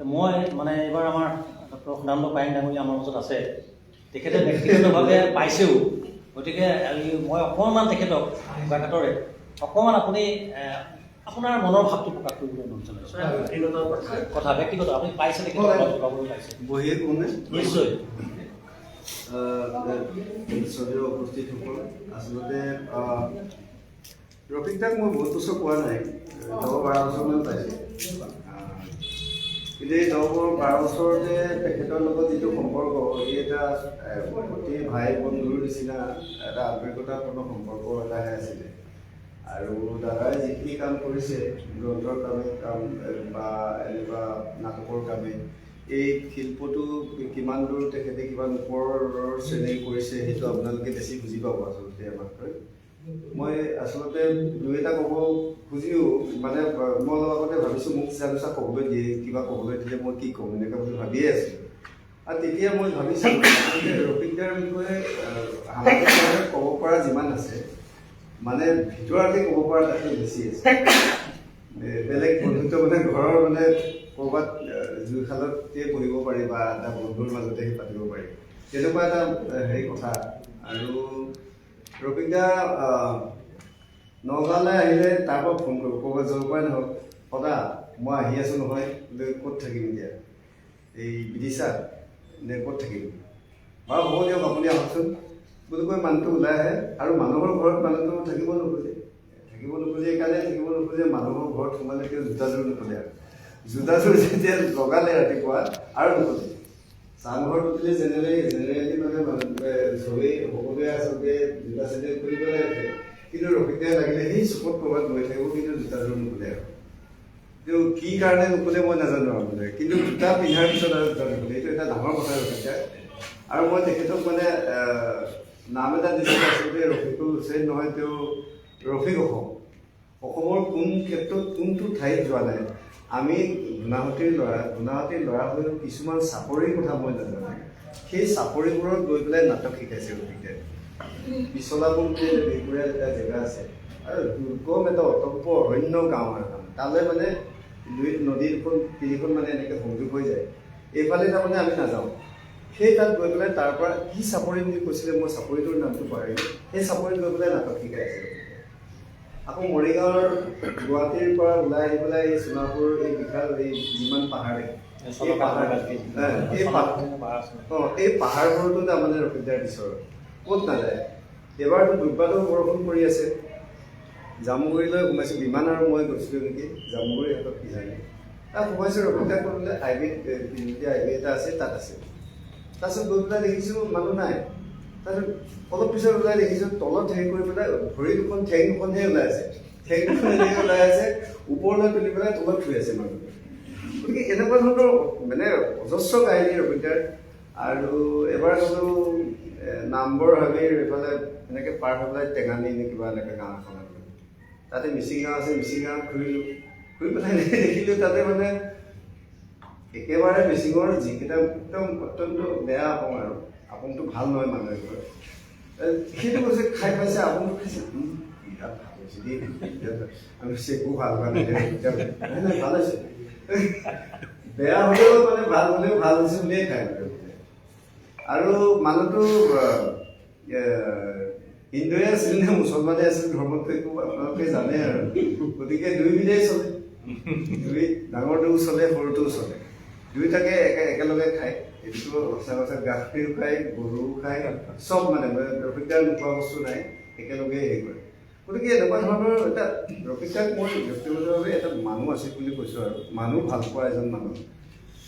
মই মানে এইবাৰ আমাৰ ডক্টৰ সদানন্দ পায়েং ডাঙৰীয়া আমাৰ মাজত আছে, তেখেতে ব্যক্তিগতভাৱে পাইছেও। গতিকে মই অকণমান তেখেতক বোকাখাতৰে অকণমান আপুনি আপোনাৰ মনৰ ভাৱটো প্ৰকাশ কৰিবলৈ অনুৰোধ জনাইছোঁ। ব্যক্তিগত কথা। কথা ব্যক্তিগত, আপুনি পাইছে, তেখেতক লগাবলৈ পাইছে। বহিয়ে কোনে? নিশ্চয়। শ্ৰদ্ধেয় উপস্থিতসকল, আচলতে ৰফিক দাক মই বহুত বছৰ পোৱা নাই, 10-12 বছৰমান পাইছোঁ। কিন্তু এই 10-12 বছৰতে তেখেতৰ লগত যিটো সম্পৰ্ক, ই এটা অতি ভাই বন্ধুৰ নিচিনা এটা আন্তৰিকতাপূৰ্ণ সম্পৰ্ক এটাহে আছিলে। আৰু দাদাই যিখিনি কাম কৰিছে, গ্ৰন্থৰ কামে কাম বা এনেকুৱা নাটকৰ কামে, এই শিল্পটো কিমান দূৰ তেখেতে কিমান ওপৰৰ শ্ৰেণীৰ কৰিছে, সেইটো আপোনালোকে বেছি বুজি পাব আচলতে আমাতকৈ। মই আচলতে দুই এটা ক'ব খুজিও মানে মই অলপ আগতে ভাবিছোঁ, মোক জানোচা ক'বলৈ দিয়ে, কিবা ক'বলৈ দিলে মই কি ক'ম, এনেকুৱা বুলি ভাবিয়ে আছিলোঁ। আৰু তেতিয়া মই ভাবিছোঁ, আচলতে ৰফিক দাৰ বিষয়ে সামাজিকভাৱে ক'ব পৰা যিমান আছে, মানে ভিতৰুৱাকৈ ক'ব পৰা তাতকৈ বেছি আছে। বেলেগ বন্ধুত্ব মানে ঘৰৰ মানে ক'ৰবাত জুইশালতে বহিব পাৰি বা এটা বন্ধুৰ মাজতে পাতিব পাৰি, তেনেকুৱা এটা হেৰি কথা। আৰু ৰফিক দা নগাঁৱলৈ আহিলে তাৰ পৰা ফোন কৰিব, ক'ৰবাত য'ৰ পৰাই নহওক, "সদা, মই আহি আছোঁ নহয়।" বোলে, "ক'ত থাকিম এতিয়া? এই বিদিশাত নে ক'ত থাকিম?" "বাৰু, হ'ব দিয়ক, আপুনি আহকচোন" বুলি কৈ মানুহটো ওলাই আহে। আৰু মানুহৰ ঘৰত মানুহটো থাকিব নোখোজে। থাকিব নোখোজে এইকাৰণে থাকিব নোখোজে, মানুহৰ ঘৰত সোমালে তেওঁ জোতাযোৰ নোখোলে। আৰু জোতাযোৰ যেতিয়া লগালে ৰাতিপুৱা, আৰু নোখোজে। চাংঘৰত উঠিলে জেনেৰেলি জেনেৰেলি মানে চবেই সকলোৱে আচলতে জোতা চেন্দেল খুলি পেলাই উঠে। কিন্তু ৰফিকদাই লাগিলে সেই চুকত ক'ৰবাত বহি থাকিব, কিন্তু জোতাযোৰ নোখোলে। আৰু তেওঁ কি কাৰণে নোখোলে মই নাজানো আৰু মানে, কিন্তু জোতা পিন্ধাৰ পিছত আৰু জোতা নোখোলে, এইটো এটা ডাঙৰ কথা ৰফিকদাৰ। আৰু মই তেখেতক মানে নাম এটা দিছিলোঁ, আচলতে ৰফিকুল হুছেইন নহয়, তেওঁ ৰফিক অসম। অসমৰ কোন ক্ষেত্ৰত কোনটো ঠাইত যোৱা নাই? আমি ঘূণাসুঁতিৰ ল'ৰা, ঘূণাসুঁতিৰ ল'ৰা হৈও কিছুমান চাপৰিৰ কথা মই নাজানো। সেই চাপৰিবোৰত গৈ পেলাই নাটক শিকাইছে ৰফিকদাই। পিছলাপুৰ বুলি এটা বিহপুৰীয়াত এটা জেগা আছে আৰু দুৰ্গম এটা অটব্য অৰণ্য গাঁও আৰু তালৈ মানে দুই নদী দুখন তিনিখন মানে এনেকৈ সংযোগ হৈ যায়। এইফালে তাৰমানে আমি নাযাওঁ। সেই তাত গৈ পেলাই, তাৰ পৰা কি চাপৰি বুলি কৈছিলে, মই চাপৰিটোৰ নামটো পাহৰিলোঁ, সেই চাপৰিত গৈ পেলাই নাটক শিকাই আছে। আকৌ মৰিগাঁৱৰ গুৱাহাটীৰ পৰা ওলাই আহি পেলাই এই সোণাপুৰ, এই বিশাল এই যিমান পাহাৰ দেখে, এই পাহাৰ এই পাহাৰ এই পাহাৰবোৰতো তাৰমানে ৰফিকদাৰ বিচৰণ, ক'ত নাযায়? এইবাৰতো দুৰ্বাটো বৰষুণ পৰি আছে, জামুগুৰিলৈ সোমাইছোঁ। বিমান আৰু মই গৈছিলোঁ নেকি জামুগুৰি হাতত কিজানি। তাত সোমাইছোঁ, ৰফিকদাৰ ক'লে আই বি আই বি এটা আছে, তাত আছে। তাৰপিছত গৈ পেলাই দেখিছোঁ মানুহ নাই। তাৰপিছত অলপ পিছত ওলাই দেখিছোঁ তলত হেৰি কৰি পেলাই ভৰি দুখন, ঠেং দুখনহে ওলাই আছে। ঠেং দুখন এনেকৈ ওলাই আছে, ওপৰলৈ তুলি পেলাই তলত থৈ আছে মানুহ। গতিকে এনেকুৱা ধৰণৰ মানে অজস্ৰ কাহিনী ৰফিকদাৰ। আৰু এবাৰ গ'লো নামবৰ হাবিৰ এইফালে এনেকৈ পাৰ হৈ পেলাই টেঙানি নে কিবা এনেকৈ গাঁও এখন আছে, তাতে মিচিং গাঁও আছে। মিচিং গাঁৱত ঘূৰিলোঁ, ঘূৰি পেলাই এনেকৈ দেখিলোঁ তাতে মানে একেবাৰে মিচিঙৰ যিকেইটা একদম অত্যন্ত বেয়া আপং, আৰু আপংটো ভাল নহয় মানুহে কয়। সেইটো কৈছে, "খাই পাইছে? আপংটো খাইছে? বিৰাট ভাল হৈছে দেই, বিৰাট ভাল।" আমি কৈছোঁ, "একো ভাল হোৱা নাই।" "নাই নাই, ভাল হৈছে।" বেয়া হ'লেও মানে ভাল হ'লেও ভাল হৈছে বুলিয়ে খায় মানে। আৰু মানুহটো হিন্দুৱে আছিল নে মুছলমানে আছিল, ধৰ্মটো একো আপোনালোকে জানে আৰু। গতিকে দুইবিধেই চলে, দুই ডাঙৰটোও চলে, সৰুটোও চলে, দুয়োটাকে একেলগে খায়। এইটোতো সঁচা কথা। গাখীৰো খায়, গৰুও খায়, চব মানে ৰফিকদাৰ নোখোৱা বস্তু নাই, একেলগে হেৰি কৰে। গতিকে এনেকুৱা ধৰণৰ এটা ৰফিকদাক মই ব্যক্তিগতভাৱে এটা মানুহ আছিল বুলি কৈছোঁ আৰু মানুহ ভাল পোৱা এজন মানুহ।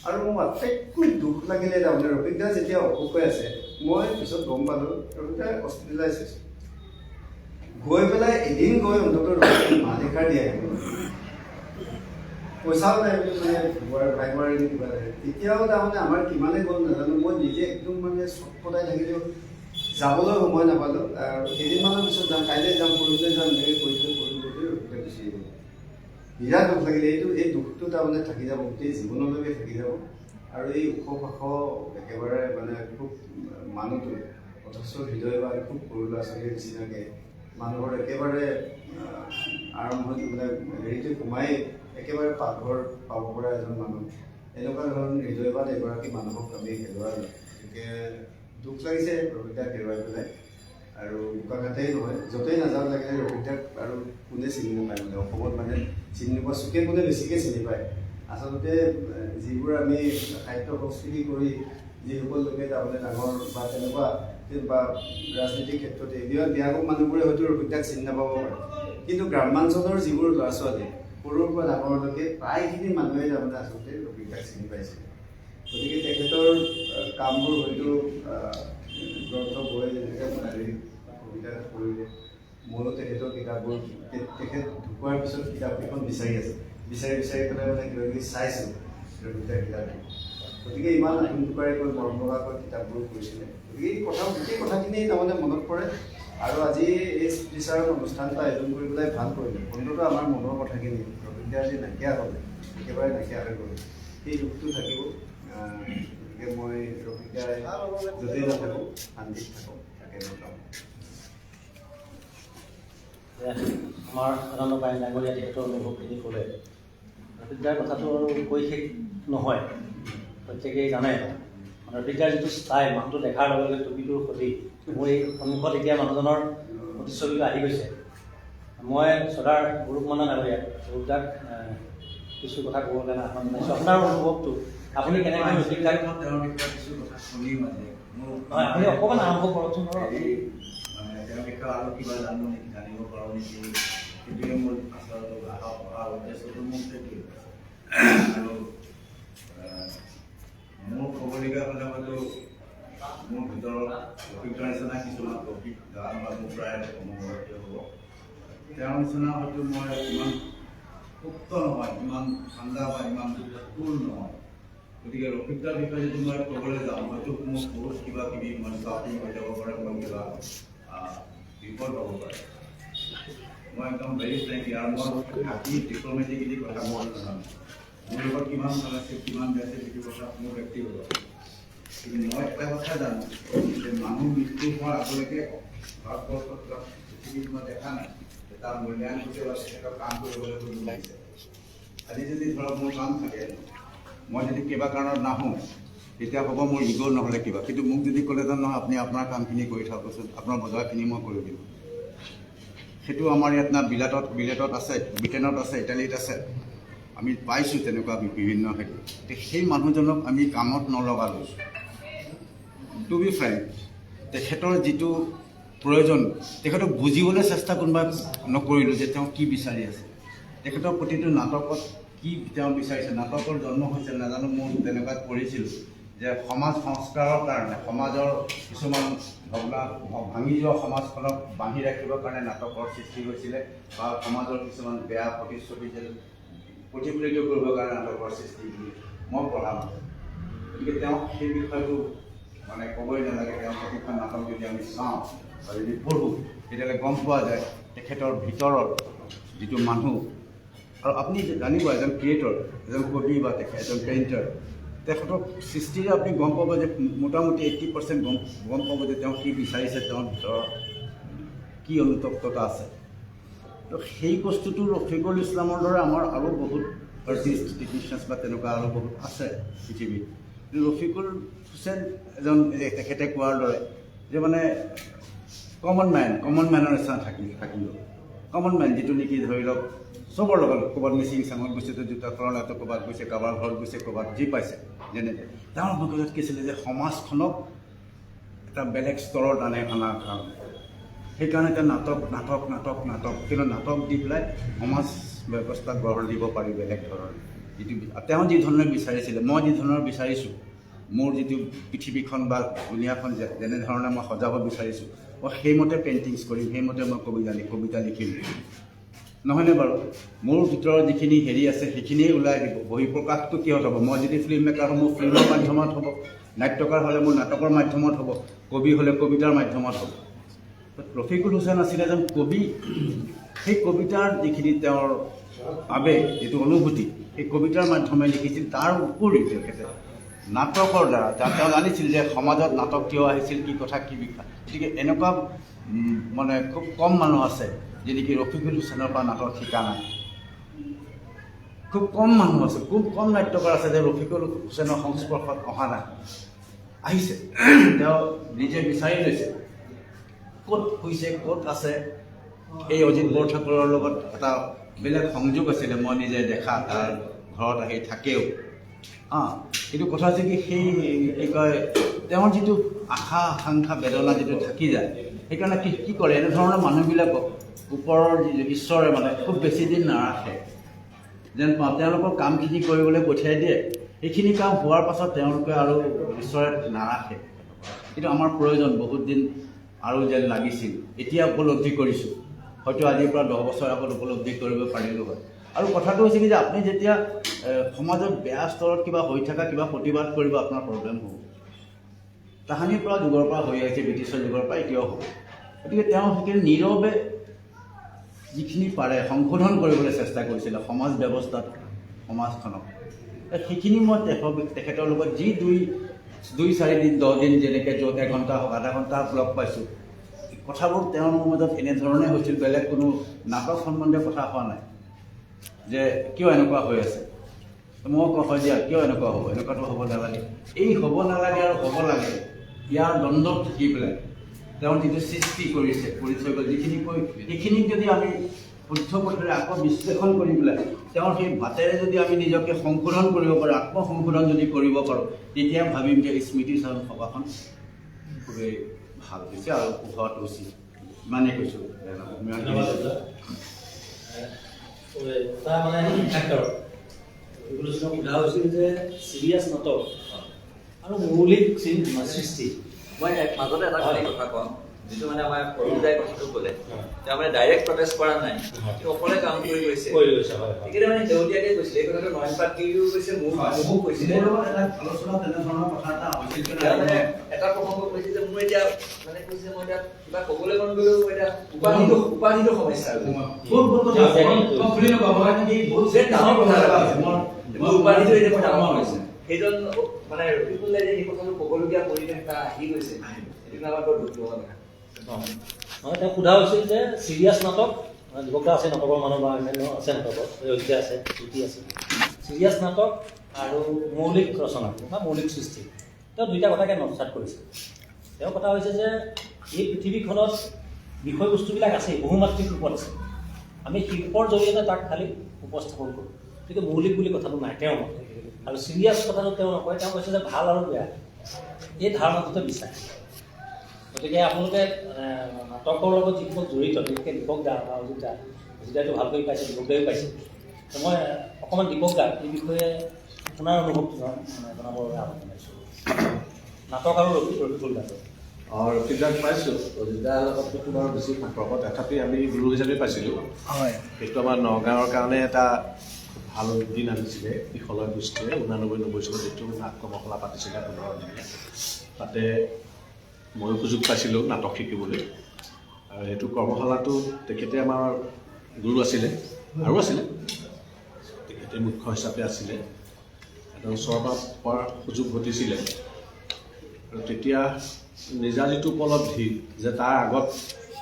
আৰু মোৰ আটাইতকৈ দুখ লাগিলে তাৰমানে ৰফিকদা যেতিয়া অসুখ হৈ আছে, মই পিছত গম পালোঁ ৰফিকদা হস্পিটেলাইজ হৈছে। গৈ পেলাই এদিন গৈ অন্ততঃ ৰফিকদাক মাত এষাৰ দি আহিব, পইচাও নাই বুলি মানে ভাই বোৱাৰী কিবা নাই। তেতিয়াও তাৰমানে আমাৰ কিমানে গ'ল নাজানো, মই নিজে একদম মানে চটফটাই থাকিলেও যাবলৈ সময় নাপালোঁ। আৰু কেইদিনমানৰ পিছত যাম, কাইলৈ যাম, পৰহিলৈ যাম, এনেকৈ কৰিছিলোঁ, কৰি কৰি ৰফিকদা গুচি গ'ল। বিৰাট দুখ লাগিলে এইটো। এই দুখটো তাৰমানে থাকি যাব, গোটেই জীৱনলৈকে থাকি যাব। আৰু এই ওখ পাখ একেবাৰে মানে খুব মানুহটো অথচ হৃদয়বান, খুব সৰু ল'ৰা ছোৱালীৰ নিচিনাকৈ মানুহৰ একেবাৰে আৰম্ভণি মানে হেৰিটো সোমাই একেবাৰে পাকঘৰ পাব পৰা এজন মানুহ। এনেকুৱা ধৰণৰ হৃদয়বান এগৰাকী মানুহক আমি হেৰুৱালোঁ। গতিকে দুখ লাগিছে ৰফিকদাক হেৰুৱাই পেলাই। আৰু বোকাখাতেই নহয়, য'তেই নাযাওঁ লাগিলে ৰফিকদাক আৰু কোনে চিনি নাপায়, মানে অসমত মানে চিনি নোপোৱা চুকে কোনে বেছিকৈ চিনি পায়। আচলতে যিবোৰ আমি সাহিত্য সংস্কৃতি কৰি যিসকল লোকে তাৰমানে ডাঙৰ বা তেনেকুৱা বা ৰাজনীতিৰ ক্ষেত্ৰতে বিৰাট ব্যাপক মানুহবোৰে হয়তো ৰফিকদাক চিনি নাপাব পাৰে, কিন্তু গ্ৰাম্যাঞ্চলৰ যিবোৰ ল'ৰা ছোৱালী সৰুৰ পৰা ডাঙৰলৈকে প্ৰায়খিনি মানুহে তাৰমানে আচলতে ৰফিকদাক চিনি পাইছিলে। গতিকে তেখেতৰ কামবোৰ হয়তো গ্ৰন্থ বৈ যেনেকৈ মই কবিতা কৰিলে, ময়ো তেখেতৰ কিতাপবোৰ তেখেত ঢুকোৱাৰ পিছত কিতাপকেইখন বিচাৰি আছোঁ, বিচাৰি বিচাৰি পেলাই মানে কিবা কিবি চাইছোঁ ৰফিকদাৰ কিতাপবোৰ। গতিকে ইমান আধুনিকতাৰে মৰম লগাকৈ কিতাপবোৰ কৰিছিলে। গতিকে এই কথা গোটেই কথাখিনি তাৰমানে মনত পৰে। আৰু আজি এই স্মৃতিচাৰণ অনুষ্ঠান এটা আয়োজন কৰি পেলাই ভাল কৰিলে। অন্ততঃ আমাৰ মনৰ কথাখিনি ৰফিকদাৰ যে নাইকিয়া হ'ল, একেবাৰে নাইকিয়া হৈ গ'ল, সেই দুখটো থাকিব। গতিকে মই ৰফিকদাই য'তেই নাথাকোঁ শান্তিত থাকক, তাকে মই কামনা। আমাৰ আনন্দ পায়েং ডাঙৰীয়া তেখেতৰ অনুভৱখিনি ক'লে। ৰফিকদাৰ কথাটো আৰু কৈ শেষ নহয়, প্ৰত্যেকেই জানে। ৰফিকদাৰ যিটো ষ্টাইল, মানুহটো দেখাৰ লগে লগে টুপিটোৰ সৈতে মোৰ এই সন্মুখত এতিয়া মানুহজনৰ প্ৰতিচ্ছবিটো আহি গৈছে। মই চৰ্দাৰ অৰূপ মান্না ডাঙৰীয়া, অৰূপদাক কিছু কথা ক'বৰ কাৰণে আহ্বান জনাইছোঁ। আপোনাৰ অনুভৱটো, আপুনি কেনেকৈ ৰফিকদাক তেওঁৰ বিষয়ে কিছু কথা শুনিম আজি। নহয়, আপুনি অকণমান আৰম্ভ কৰকচোন বাৰু। মানে তেওঁৰ বিষয়ে আৰু কিবা জানো নেকি, জানিব পাৰোঁ নেকি, সেইটোৱে মোৰ আচলতে অহা উদ্দেশ্যটো মোৰ সেইটোৱে। আৰু মোৰ ক'বলগীয়া হ'লে হয়তো মোৰ ভিতৰত ৰফিকদাৰ নিচিনা কিছুমান ৰফিক গান বা মোৰ প্ৰায় সমবয়সীয় হ'ব, তেওঁৰ নিচিনা হয়তো মই ইমান সুপ্ত নহয়, ইমান ঠাণ্ডা বা ইমান কুল নহয়। গতিকে ৰফিকদাৰ বিষয়ে যদি মই ক'বলৈ যাওঁ, হয়তো মোৰ বহুত কিবা কিবি মানে চাফিং হৈ যাব পাৰে, মোৰ কিবা বিপদ হ'ব পাৰে। মই একদম ভেৰি ফ্ৰেংকলি আৰু মই ঢাকি ডিপ্ল'মেটিকেলি কথা ক'ব নাজানো। মোৰ লগত কিমান ভাল আছিল, কিমান বেয়া আছিল, সেইটো কথা মোৰ ব্যক্তিগত। কিন্তু মই এটা কথা জানো যে মানুহ মৃত্যু হোৱাৰ আগলৈকে ভাৰতবৰ্ষত বা পৃথিৱীত মই দেখা নাই যে তাৰ মূল্যায়ন হৈছে বা তেখেতৰ কাম কৰিবলৈ কোনো লাগিছে। আজি যদি ধৰক মোৰ কাম থাকে, মই যদি কিবা কাৰণত নাহোঁ, তেতিয়া হ'ব মোৰ ইগ' নহ'লে কিবা। কিন্তু মোক যদি ক'লে যে নহয়, আপুনি আপোনাৰ কামখিনি কৰি থাককচোন, আপোনাৰ বজাৰখিনি মই কৰি দিম, সেইটো আমাৰ ইয়াত না বিলাতত আছে, ব্ৰিটেইনত আছে, ইটালীত আছে, আমি পাইছোঁ তেনেকুৱা বিভিন্ন হেৰি। সেই মানুহজনক আমি কামত নলগালোঁ। টু বি ফ্ৰেংক, তেখেতৰ যিটো প্ৰয়োজন, তেখেতক বুজিবলৈ চেষ্টা কোনোবাই নকৰিলোঁ যে তেওঁ কি বিচাৰি আছে, তেখেতৰ প্ৰতিটো নাটকত কি তেওঁ বিচাৰিছে। নাটকৰ জন্ম হৈছে নাজানো, মোৰ তেনেকুৱাত পঢ়িছিলোঁ যে সমাজ সংস্কাৰৰ কাৰণে, সমাজৰ কিছুমান ভগ্না ভাঙি যোৱা সমাজখনক বান্ধি ৰাখিবৰ কাৰণে নাটকৰ সৃষ্টি হৈছিলে, বা সমাজৰ কিছুমান বেয়া প্ৰতিচ্ছবি যেন প্ৰতিফলিত কৰিবৰ কাৰণে নাটকৰ সৃষ্টি বুলি মই পঢ়া মতে। গতিকে তেওঁক সেই বিষয়টো মানে ক'বই নালাগে। তেওঁ প্ৰতিখন নাটক যদি আমি চাওঁ বা যদি পঢ়োঁ, তেতিয়াহ'লে গম পোৱা যায় তেখেতৰ ভিতৰৰ যিটো মানুহ। আৰু আপুনি জানিব, এজন ক্ৰিয়েটৰ, এজন কবি বা তেখেত এজন পেইণ্টাৰ, তেখেতৰ সৃষ্টিৰে আপুনি গম পাব যে মোটামুটি 80% গম পাব যে তেওঁ কি বিচাৰিছে, তেওঁৰ ভিতৰত কি অনুতপ্ততা আছে। তো সেই বস্তুটো ৰফিকুল ইছলামৰ দৰে আমাৰ আৰু বহুত আৰ্টিষ্ট, টেকনিচিয়ানছ বা তেনেকুৱা আৰু বহুত আছে পৃথিৱীত। কিন্তু ৰফিকুল হুছেইন এজন, তেখেতে কোৱাৰ দৰে যে মানে কমন মেন, কমন মেনৰ নিচিনা থাকিব। কমন মেন যিটো নেকি ধৰি লওক চবৰ লগত ক'ৰবাত মিচিং চাঙত গৈছে, তো জোতা খৰণাটো ক'ৰবাত গৈছে, কাৰোবাৰ ঘৰত গৈছে, ক'ৰবাত যি পাইছে যেনেকৈ। তেওঁৰ মগজত কি আছিলে যে সমাজখনক এটা বেলেগ স্তৰত অনাৰ কাৰণে, সেইকাৰণে তেওঁ নাটক নাটক নাটক নাটক, কিন্তু নাটক দি পেলাই সমাজ ব্যৱস্থা গঢ় দিব পাৰি বেলেগ ধৰণে। যিটো তেওঁ যি ধৰণে বিচাৰিছিলে, মই যি ধৰণৰ বিচাৰিছোঁ, মোৰ যিটো পৃথিৱীখন বা দুনীয়াখন যেনেধৰণে মই সজাব বিচাৰিছোঁ, মই সেইমতে পেইণ্টিংছ কৰিম, সেইমতে মই কবিতা লিখিম, নহয়নে বাৰু? মোৰ ভিতৰত যিখিনি হেৰি আছে সেইখিনিয়ে ওলাই আহিব। বহিঃপ্ৰকাশটো কিহত হ'ব? মই যদি ফিল্ম মেকাৰ হওঁ, মোৰ ফিল্মৰ মাধ্যমত হ'ব, নাট্যকাৰ হ'লে মোৰ নাটকৰ মাধ্যমত হ'ব, কবি হ'লে কবিতাৰ মাধ্যমত হ'ব। ৰফিকুল হুছেইন আছিলে এজন কবি। সেই কবিতাৰ যিখিনি তেওঁৰ আৱেগ, যিটো অনুভূতি, সেই কবিতাৰ মাধ্যমে লিখিছিল। তাৰ উপৰিও তেখেতে নাটকৰ দ্বাৰা, তেওঁ জানিছিল যে সমাজত নাটক কিয় আহিছিল, কি কথা, কি বিষয়। গতিকে এনেকুৱা মানে খুব কম মানুহ আছে যি নেকি ৰফিকুল হুছেইনৰ পৰা নাটক শিকা নাই। খুব কম মানুহ আছে, খুব কম নাট্যকাৰ আছে যে ৰফিকুল হুছেইনৰ সংস্পৰ্শত অহা নাই। আহিছে, তেওঁ নিজে বিচাৰি লৈছে ক'ত শুইছে, ক'ত আছে। এই অজিত বৰঠাকুৰৰ লগত এটা বেলেগ সংযোগ আছিলে, মই নিজে দেখা, তাৰ ঘৰত আহি থাকেও। কিন্তু কথা হৈছে কি, সেই কি কয়, তেওঁৰ যিটো আশা আকাংক্ষা বেদনা যিটো থাকি যায়, সেইকাৰণে কি কি কৰে, এনেধৰণৰ মানুহবিলাকক ওপৰৰ যি ঈশ্বৰে মানে খুব বেছি দিন নাৰাখে যেন পাওঁ। তেওঁলোকৰ কামখিনি কৰিবলৈ পঠিয়াই দিয়ে, সেইখিনি কাম হোৱাৰ পাছত তেওঁলোকে আৰু ঈশ্বৰে নাৰাখে। কিন্তু আমাৰ প্ৰয়োজন বহুত দিন আৰু যেন লাগিছিল, এতিয়া উপলব্ধি কৰিছোঁ, হয়তো আজিৰ পৰা 10 বছৰ আগত উপলব্ধি কৰিব পাৰিলোঁ হয়। আৰু কথাটো হৈছে কি যে আপুনি যেতিয়া সমাজত বেয়া স্তৰত কিবা হৈ থকা কিবা প্ৰতিবাদ কৰিব, আপোনাৰ প্ৰব্লেম হ'ব। তাহানিৰ পৰা যুগৰ পৰা হৈ আহিছে, ব্ৰিটিছৰ যুগৰ পৰা এতিয়াও হ'ব। গতিকে তেওঁ সেইখিনি নীৰৱে যিখিনি পাৰে সংশোধন কৰিবলৈ চেষ্টা কৰিছিলে সমাজ ব্যৱস্থাত, সমাজখনক। সেইখিনি মই তেখেতৰ লগত যি দুই চাৰি দিন 10 দিন যেনেকৈ য'ত এঘণ্টা হওক আধা ঘণ্টা হওক লগ পাইছোঁ, কথাবোৰ তেওঁৰ মোৰ মাজত এনেধৰণে হৈছিল, বেলেগ কোনো নাটক সম্বন্ধীয় কথা হোৱা নাই যে কিয় এনেকুৱা হৈ আছে। মই কওঁ হয় দিয়া, কিয় এনেকুৱা হ'ব, এনেকুৱাটো হ'ব নালাগে, এই হ'ব নালাগে আৰু হ'ব লাগে, ইয়াৰ দ্বন্দ্বত থাকি পেলাই তেওঁ যিটো সৃষ্টি কৰিছে, কৰি থৈ গ'ল, যিখিনি কৈ সেইখিনিক যদি আমি শুদ্ধ পথেৰে আকৌ বিশ্লেষণ কৰি পেলাই তেওঁৰ সেই বাটেৰে যদি আমি নিজকে সংশোধন কৰিব পাৰোঁ, আত্মসংশোধন যদি কৰিব পাৰোঁ, তেতিয়া ভাবিম যে স্মৃতিচাৰণ সভাখন খুবেই ভাল হৈছে আৰু হোৱাটো উচিত। ইমানেই কৈছোঁ। ধন্যবাদ দাদা। এটা মানে সাক্ষাৎকাৰত ৰফিকুল সোধা হৈছিল যে চিৰিয়াছ নাটক আৰু মৌলিক সৃষ্টি। মই মাজতে এটা খালী কথা কওঁ, যিটো মানে আমাৰ অৰুণদাই কথাটো ক'লে, তেওঁ মানে ডাইৰেক্ট প্ৰটেষ্ট কৰা নাই, তেওঁ অকলে কাম কৰি গৈছে। কৰি গৈছে, হয়। তেখেতে মানে শেহতীয়াকে কৈছিলে এই কথাটো, নয়ন পাটগিৰিও কৈছে, মোকো কৈছিলে। মোৰ লগত এটা আলোচনা তেনেধৰণৰ কথা এটা হৈছিল। তেওঁ মানে এটা প্ৰসংগ কৈছে যে মোৰ এতিয়া মানে কৈছে মই এতিয়া কিবা ক'বলৈ মন গ'লেও মই এতিয়া উপাধিটো সমস্যা। বহুত বহুত কথা আছে। মই খুলি নকওঁ, মই নেকি বহুত ডাঙৰ কথা এটা আছে। মোৰ উপাধিটো এতিয়া মোৰ ডাঙৰ হৈছে। সেইজন মানে ৰফিকুল দাই যে সেই কথাটো ক'বলগীয়া পৰিৱেশ এটা আহি গৈছে, সেইটো আমাৰ বৰ দুখ লগা কথা। মানে তেওঁক সোধা হৈছিল যে চিৰিয়াছ নাটক, মানে দীপক দা আছে নাটকৰ মানুহ বা অন্যান্য আছে নাটকৰ, অযোধ্যা আছে, জ্যোতি আছে, চিৰিয়াছ নাটক আৰু মৌলিক ৰচনা বা মৌলিক সৃষ্টি, তেওঁ দুইটা কথাকে নস্যাৎ কৰিছে। তেওঁৰ কথা হৈছে যে এই পৃথিৱীখনত বিষয়বস্তুবিলাক আছেই, বহুমাত্ৰিক ৰূপত আছে, আমি শিল্পৰ জৰিয়তে তাক খালি উপস্থাপন কৰোঁ, গতিকে মৌলিক বুলি কথাটো নাই তেওঁৰ মতে। আৰু চিৰিয়াছ কথাটো তেওঁ নকয়, তেওঁ কৈছে যে ভাল আৰু বেয়া এই ধাৰণাটোতে বিচাৰে। গতিকে আপোনালোকে নাটকৰ লগত যিসকল জড়িত, বিশেষকৈ দীপক দা বা অজিত দা, অজিত দাইতো ভালকৈ পাইছে, দীপক দায়ো পাইছে, তো মই অকণমান দীপক দা এই বিষয়ে আপোনাৰ অনুভৱটো মানে জনাবৰ বাবে আহ্বান জনাইছোঁ। নাটক আৰু ৰফিকুল দা। ৰফিক দাক পাইছোঁ, অজিত দাৰ লগততো বাৰু বেছি সম্পৰ্ক, তথাপি আমি গুৰু হিচাপে পাইছিলোঁ। হয়, সেইটো আমাৰ নগাঁৱৰ কাৰণে এটা খুব ভাল দিন আনিছিলে বিশলয় গোষ্ঠীয়ে 89-90 চনত যিটো নাট কৰ্মশালা পাতিছিলে 15 দিনীয়া, তাতে ময়ো সুযোগ পাইছিলোঁ নাটক শিকিবলৈ। আৰু সেইটো কৰ্মশালাটো তেখেতে আমাৰ গুৰু আছিলে, আৰু আছিলে, তেখেতে মুখ্য হিচাপে আছিলে, এটা ওচৰৰ পৰা পোৱাৰ সুযোগ ঘটিছিলে। আৰু তেতিয়া নিজা যিটো উপলব্ধি যে তাৰ আগত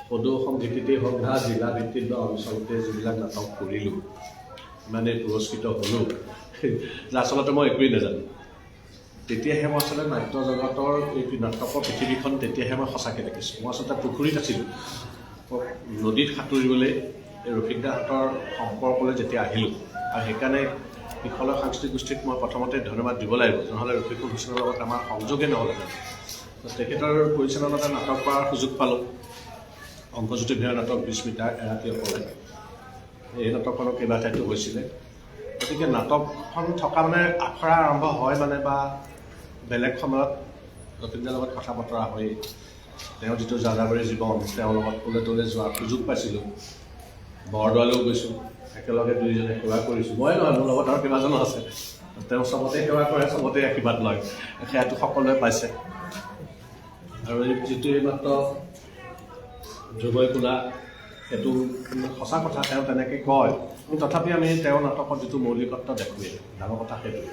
সদৌ অসম ভিত্তিতেই হওক বা জিলা ভিত্তিত বা অঞ্চলতে যিবিলাক নাটক কৰিলোঁ, ইমানেই পুৰস্কৃত হ'লোঁ যে আচলতে মই একোৱেই নাজানো। তেতিয়াহে মই আচলতে নাট্য জগতৰ এই নাটকৰ পৃথিৱীখন তেতিয়াহে মই সঁচাকৈ দেখিছোঁ। মই আচলতে পুখুৰীত আছিলোঁ, নদীত সাঁতুৰিবলৈ এই ৰফিক দাহঁতৰ সম্পৰ্কলৈ যেতিয়া আহিলোঁ, আৰু সেইকাৰণে বিশলয় সাংস্কৃতিক গোষ্ঠীক মই প্ৰথমতে ধন্যবাদ দিব লাগিব, নহ'লে ৰফিকুল হুছেইনৰ লগত আমাৰ সংযোগেই নহ'লহেঁতেন। তেখেতৰ পৰিচালনাতে নাটক কৰাৰ সুযোগ পালোঁ, অংকজ্যোতি ভূঞাৰ নাটক বিস্মিতা এৰাতি অকলে, এই নাটকখনো কেইবা ঠাইতো হৈছিলে। গতিকে নাটকখন থকা মানে আখৰা আৰম্ভ হয় মানে বা বেলেগ সময়ত ৰফিকদাৰ লগত কথা বতৰা হৈ তেওঁৰ যিটো যাযাবৰী জীৱন, তেওঁৰ লগত অ'লে ত'লে যোৱাৰ সুযোগ পাইছিলোঁ, বৰদোৱালৈও গৈছোঁ, একেলগে দুয়োজনে সেৱা কৰিছোঁ। মই নহয়, মোৰ লগত আৰু কেইবাজনো আছে, তেওঁ চবতে সেৱা কৰে, চবতে আশীৰ্বাদ লয়, সেয়াটো সকলোৱে পাইছে। আৰু এই যিটো এইমাত্ৰ ধ্ৰুৱই কোলা, সেইটো সঁচা কথা, তেওঁ তেনেকৈ কয়, কিন্তু তথাপি আমি তেওঁৰ নাটকত যিটো মৌলিকত্ব দেখোঁৱেই, ডাঙৰ কথা সেইটোৱে।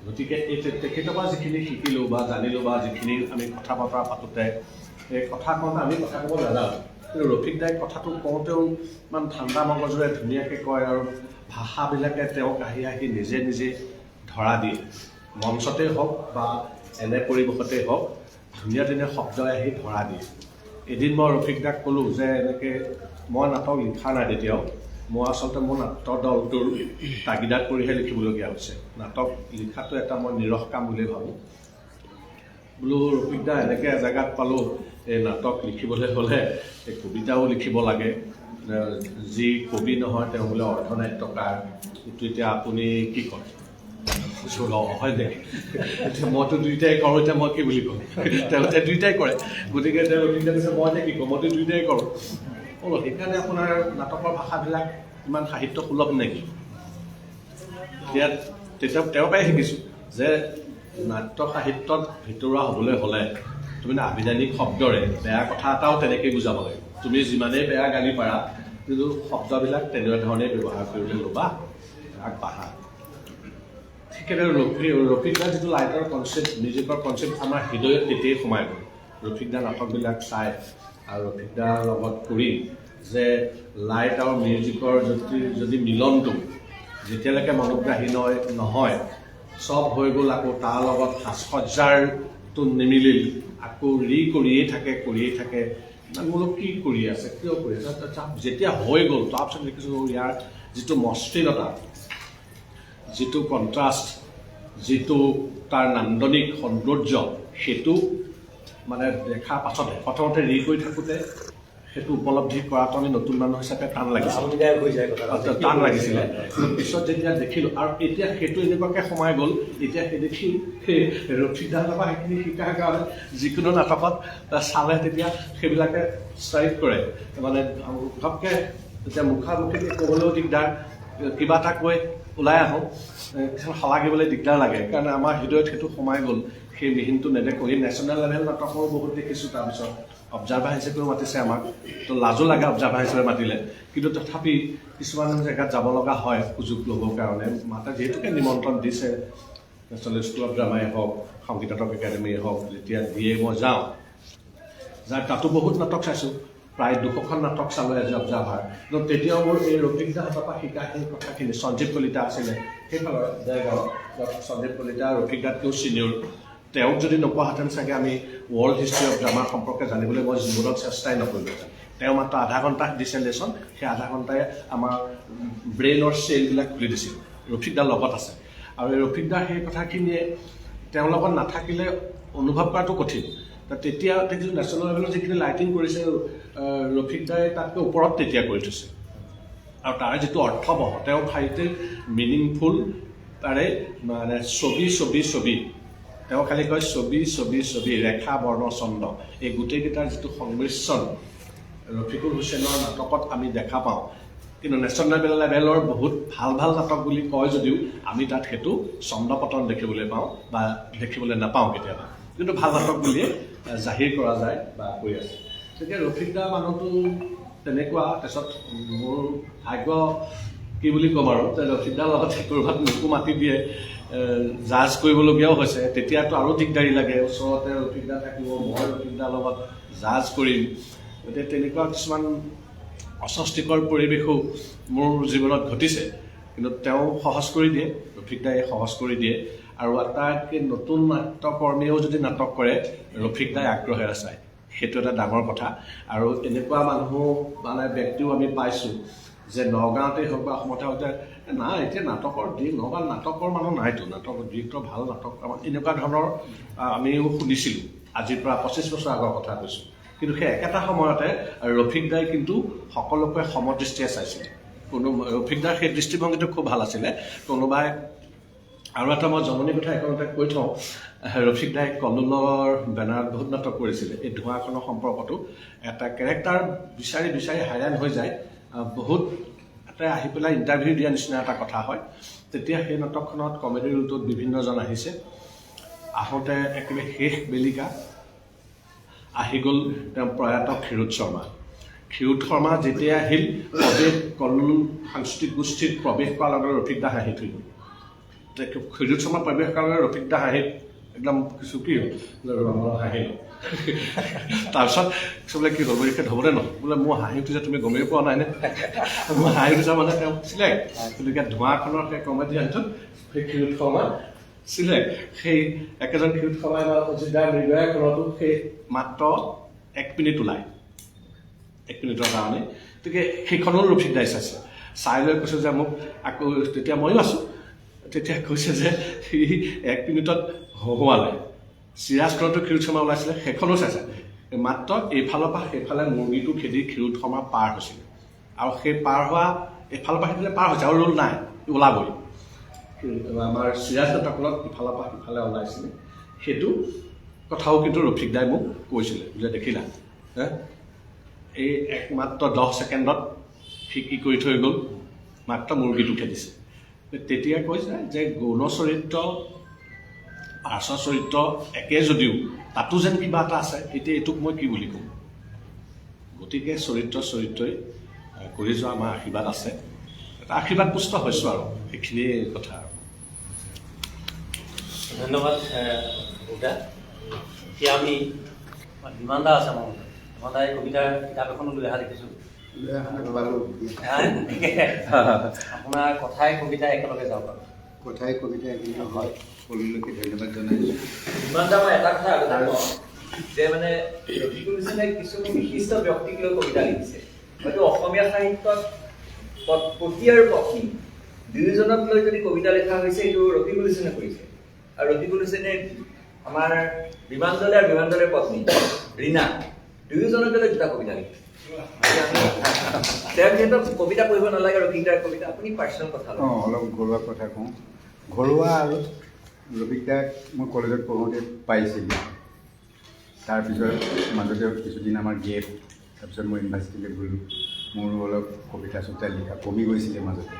গতিকে এই তেখেতৰ পৰা যিখিনি শিকিলোঁ বা জানিলোঁ বা যিখিনি আমি কথা বতৰা পাতোঁতে, এই কথা কওঁতে আমি কথা ক'ব নাজানো, কিন্তু ৰফিক দাই কথাটো কওঁতেও ইমান ঠাণ্ডা মগজুৰে ধুনীয়াকৈ কয় আৰু ভাষাবিলাকে তেওঁক আহি আহি নিজে নিজে ধৰা দিয়ে। মঞ্চতেই হওক বা এনে পৰিৱেশতেই হওক, ধুনীয়া ধুনীয়া শব্দই আহি ধৰা দিয়ে। এদিন মই ৰফিক দাক ক'লোঁ যে এনেকৈ মই নাটক লিখা নাই তেতিয়াও, মই আচলতে মোৰ নাট্য দলটোৰ তাগিদাত পৰিহে লিখিবলগীয়া হৈছে। নাটক লিখাটো এটা মই নিৰস কাম বুলিয়েই ভাবোঁ। বোলো ৰফিক দা, এনেকৈ এজেগাত পালোঁ, এই নাটক লিখিবলৈ হ'লে এই কবিতাও লিখিব লাগে, যি কবি নহয় তেওঁ বোলে অৰ্ধনাট্যকাৰ, কিন্তু এতিয়া আপুনি কি কয়? কৈছোঁ হয় নেকি, এতিয়া মইতো দুইটাই কৰোঁ, এতিয়া মই কি বুলি ক'ম? তেওঁলোকে দুইটাই কৰে, গতিকে তেওঁ ৰফিক দা কৈছে মই এতিয়া কি ক'ম, মইতো দুইটাই কৰোঁ। বোলো সেইকাৰণে আপোনাৰ নাটকৰ ভাষাবিলাক ইমান সাহিত্য সুলভ নেকি? তেতিয়া তেতিয়া তেওঁৰ পৰাই শিকিছোঁ যে নাট্য সাহিত্যত ভিতৰুৱা হ'বলৈ হ'লে তুমি আভিধানিক শব্দৰে বেয়া কথা এটাও তেনেকেই বুজাব লাগিব। তুমি যিমানেই বেয়া গালি পাৰা, কিন্তু শব্দবিলাক তেনেধৰণেই ব্যৱহাৰ কৰিবলৈ ল'বা, আগবাঢ়া। ঠিক তেনেদৰে ৰফিক দাৰ যিটো লাইটৰ কনচেপ্ট, মিউজিকৰ কনচেপ্ট আমাৰ হৃদয়ত তেতিয়াই সোমাই গ'ল। ৰফিক দাৰ নাটকবিলাক চাই আৰু ৰফিক দাৰ লগত কৰি যে লাইট আৰু মিউজিকৰ যদি মিলনটো যেতিয়ালৈকে মনোগ্ৰাহী নহয়, চব হৈ গ'ল, আকৌ তাৰ লগত সাজসজ্জাৰটো নিমিলিল, আকৌ ৰি কৰিয়েই থাকে, কৰিয়েই থাকে, বোলো কি কৰি আছে, কিয় কৰি আছে? যেতিয়া হৈ গ'ল তাৰপিছত দেখিছোঁ ইয়াৰ যিটো মসৃণতা, যিটো কণ্ট্ৰাষ্ট, যিটো তাৰ নান্দনিক সৌন্দৰ্য, সেইটো মানে দেখাৰ পাছতহে। প্ৰথমতে ৰি কৰি থাকোঁতে সেইটো উপলব্ধি কৰাটো আমি নতুন মানুহ হিচাপে টান লাগিছিলে, টান লাগিছিলে। কিন্তু পিছত যেতিয়া দেখিলোঁ আৰু এতিয়া সেইটো এনেকুৱাকৈ সোমাই গ'ল, এতিয়া সেই দেখি সেই ৰফিক দাহঁতৰ পৰা সেইখিনি শিকাৰ কাৰণে যিকোনো নাটকত চালে তেতিয়া সেইবিলাকে ষ্ট্ৰাইক কৰে, মানে ঘপকৈ তেতিয়া মুখামুখিকৈ ক'বলৈও দিগদাৰ, কিবা এটা কৈ ওলাই আহোঁ, কিছুমান শলাগিবলৈ দিগদাৰ লাগে, কাৰণ আমাৰ হৃদয়ত সেইটো সোমাই গ'ল। সেই মিহিনটো নেদেখোঁ। এই নেশ্যনেল লেভেল নাটকৰো বহুত দেখিছোঁ। তাৰপিছত অবজাৰ্ভাৰ হিচাপেও মাতিছে আমাক, তো লাজো লাগে অবজাৰ্ভাৰ হিচাপে মাতিলে, কিন্তু তথাপি কিছুমান জেগাত যাব লগা হয় সুযোগ ল'বৰ কাৰণে। মাতে যিহেতুকে নিমন্ত্ৰণ দিছে, নেশ্যনেল স্কুল অফ ড্ৰামাই হওক, সংগীত নাটক একাডেমিয়ে হওক, যেতিয়া দিয়ে মই যাওঁ। যাৰ তাতো বহুত নাটক চাইছোঁ, প্ৰায় 200খন নাটক চালোঁ এজ অবজাৰ্ভাৰ। কিন্তু তেতিয়াও মোৰ এই ৰফিক দাহঁতৰ পৰা শিকা সেই কথাখিনি, সঞ্জীৱ কলিতা আছিলে সেইফালৰ দেৰগাঁৱত, সঞ্জীৱ কলিতা ৰফিক দাতকৈও ছিনিয়ৰ, তেওঁক যদি নোপোৱাহেঁতেন চাগে আমি ৱৰ্ল্ড হিষ্ট্ৰী অফ ড্ৰামাৰ সম্পৰ্কে জানিবলৈ মই জীৱনত চেষ্টাই নকৰিলোহেঁতেন। তেওঁ মাত্ৰ আধা ঘণ্টা দিছে লেচন, সেই আধা ঘণ্টাই আমাৰ ব্ৰেইনৰ চেলবিলাক খুলি দিছিল। ৰফিক দাৰ লগত আছে আৰু এই ৰফিক দাৰ সেই কথাখিনিয়ে তেওঁৰ লগত নাথাকিলে অনুভৱ কৰাটো কঠিন। তেতিয়া দেখিছোঁ নেশ্যনেল লেভেলত যিখিনি লাইটিং কৰিছে ৰফিক দাই তাতকৈ ওপৰত তেতিয়া কৰি থৈছে, আৰু তাৰ যিটো অৰ্থবহ, তেওঁ ঠাইতে মিনিংফুল, তাৰে মানে ছবি ছবি ছবি, তেওঁ খালি কয় ছবি ছবি ছবি, ৰেখা বৰ্ণ ছন্দ, এই গোটেইকেইটাৰ যিটো সংমিশ্ৰণ ৰফিকুল হুছেইনৰ নাটকত আমি দেখা পাওঁ। কিন্তু নেশ্যনেল লেভেলৰ বহুত ভাল ভাল নাটক বুলি কয় যদিও আমি তাত সেইটো ছন্দপতন দেখিবলৈ পাওঁ বা দেখিবলৈ নাপাওঁ কেতিয়াবা, কিন্তু ভাল নাটক বুলিয়ে জাহিৰ কৰা যায় বা কৈ আছে। তেতিয়া ৰফিক দা মানুহটো তেনেকুৱা। তাৰপিছত মোৰ ভাগ্য কি বুলি ক'ম আৰু, ৰফিক দাৰ লগত ক'ৰবাত মোকো মাতি দিয়ে, জাজ কৰিবলগীয়াও হৈছে। তেতিয়াতো আৰু দিগদাৰী লাগে, ওচৰতে ৰফিক দা থাকিব, মই ৰফিক দাৰ লগত জাজ কৰিম। গতিকে তেনেকুৱা কিছুমান অস্বস্তিকৰ পৰিৱেশো মোৰ জীৱনত ঘটিছে, কিন্তু তেওঁ সহজ কৰি দিয়ে, ৰফিক দাই সহজ কৰি দিয়ে। আৰু আটাইতকৈ নতুন নাট্যকৰ্মীয়েও যদি নাটক কৰে, ৰফিক দাই আগ্ৰহেৰে চায়, সেইটো এটা ডাঙৰ কথা। আৰু এনেকুৱা মানুহ মানে ব্যক্তিও আমি পাইছোঁ যে নগাঁৱতেই হওক বা অসমতে হওক, নাই এতিয়া নাটকৰ নগাঁৱত নাটকৰ মানুহ নাইতো, নাটক ডিৰেক্টৰ ভাল নাটক এনেকুৱা ধৰণৰ আমিও শুনিছিলোঁ, আজিৰ পৰা 25 বছৰ আগৰ কথা কৈছোঁ। কিন্তু সেই একেটা সময়তে ৰফিক দাই কিন্তু সকলোকে সমদৃষ্টিয়ে চাইছিলে। কোনো ৰফিক দাৰ সেই দৃষ্টিভংগীটো খুব ভাল আছিলে। কোনোবাই আৰু এটা মই জমনি কথা এইকণতে কৈ থওঁ, ৰফিক দাই কল্লোলৰ বেনাৰত বহুত নাটক কৰিছিলে। এই ধোঁৱাখনৰ সম্পৰ্কটো এটা কেৰেক্টাৰ বিচাৰি বিচাৰি হাইৰাণ হৈ যায়, বহুত এটা আহি পেলাই ইণ্টাৰভিউ দিয়া নিচিনা এটা কথা হয়। তেতিয়া সেই নাটকখনত কমেডি ৰোলটোত বিভিন্নজন আহিছে, আহোঁতে একেবাৰে শেষ বেলিকা আহি গ'ল তেওঁ প্ৰয়াত ক্ষীৰোদ শৰ্মা। ক্ষীৰোদ শৰ্মা যেতিয়া আহিল, প্ৰৱেশ কল্লোল সাংস্কৃতিক গোষ্ঠীত প্ৰৱেশ কৰাৰ লগে লগে ৰফিক দা হাঁহি থৈ গ'ল। ক্ষীৰোদ শৰ্মা প্ৰৱেশ কৰাৰ লগে লগে ৰফিক দা হাঁহি একদম কিছু কি হ'ল বোলে, ৰ'বা মই হাঁহিলোঁ। তাৰপিছত কৈছে বোলে কি হ'ল বোলে, তেখেত হ'বনে নহয় বোলে, মোৰ হাঁহি উঠিছে তুমি গমেই পোৱা নাই নে? মোৰ হাঁহি উঠিছে মানে তেওঁ চিলেক্ট। গতিকে ধোঁৱাখনৰ সেই কমেডিয়ানটোত সেই ক্ষীৰোদ শৰ্মা চিলেক্ট। সেই একেজন ক্ষীৰোদ শৰ্মাই আমাৰ অজিত দাৰ মৃগয়াখনতো সেই মাত্ৰ 1 মিনিট ওলায়, 1 মিনিটৰ কাৰণে। গতিকে সেইখনো ৰফিক দাই চাইছে, চাই লৈ কৈছে যে মোক আকৌ, তেতিয়া ময়ো আছোঁ, তেতিয়া কৈছে যে সি 1 মিনিটত হহুৱালে। চিৰাজখনতো ক্ষীৰোদ শৰ্মা ওলাইছিলে, সেইখনো চাইছে। মাত্ৰ এইফালৰ পৰা সেইফালে মুৰ্গীটো খেদি ক্ষীৰোদ শৰ্মা পাৰ হৈছিলে, আৰু সেই পাৰ হোৱা এইফালৰ পৰা সেইফালে পাৰ হৈছে আৰু ৰোল নাই, ওলাবই। আমাৰ চিৰাজ নাটকখনত ইফালৰ পৰা সিফালে ওলাইছিলে, সেইটো কথাও কিন্তু ৰফিক দাই মোক কৈছিলে বোলে দেখিলা হে, এই একমাত্ৰ 10 ছেকেণ্ডত সি কি কৰি থৈ গ'ল, মাত্ৰ মুৰ্গীটো খেদিছে। তেতিয়া কৈছে যে গৌণ চৰিত্ৰ পাৰ্শ্ব চৰিত্ৰ একে যদিও তাতো যেন কিবা এটা আছে। এতিয়া এইটোক মই কি বুলি ক'ম? গতিকে চৰিত্ৰ চৰিত্ৰই কৰি যোৱা আমাৰ আশীৰ্বাদ আছে, এটা আশীৰ্বাদ পুষ্ট হৈছোঁ আৰু সেইখিনিয়ে কথা। আৰু ধন্যবাদ দা। এতিয়া আমি বিমান দা আছে আমাৰ মাজত। বিমান দাই কবিতাৰ কিতাপ এখনো লৈ অহা দেখিছোঁ। আপোনাৰ কথাই কবিতা একেলগে যাওক আৰু। কথাই কবিতা একেলগে হয়, সকলোলৈকে ধন্যবাদ জনাইছোঁ। বিমান দা, মই এটা কথা আগতে কওঁ যে মানে ৰফিকুল হুছেইনে কিছু বিশিষ্ট ব্যক্তিক লৈ কবিতা লিখিছে। হয়তো অসমীয়া সাহিত্যত পতি আৰু পত্নী দুয়োজনক লৈ যদি কবিতা লিখা হৈছে, এইটো ৰফিকুল হুছেইনে কৰিছে। আৰু ৰফিকুল হুছেইনে আমাৰ বিমান দলে আৰু বিমান দলেৰ পত্নী ৰীণা দুয়োজনকে লৈ দুটা কবিতা লিখিছে। তেওঁ যিহেতু কবিতা পঢ়িব নালাগে, ৰফিক দাৰ কবিতা আপুনি পাৰ্চনেল কথা অঁ, অলপ ঘৰুৱা কথা কওঁ। ঘৰুৱা আৰু ৰফিক দাক মই কলেজত পঢ়োঁতে পাইছিলোঁ। তাৰপিছত মাজতে কিছুদিন আমাৰ গেপ, তাৰপিছত মই ইউনিভাৰ্চিটিলৈ গ'লোঁ। মোৰো অলপ কবিতা চবিতা লিখা কমি গৈছিলে মাজতে।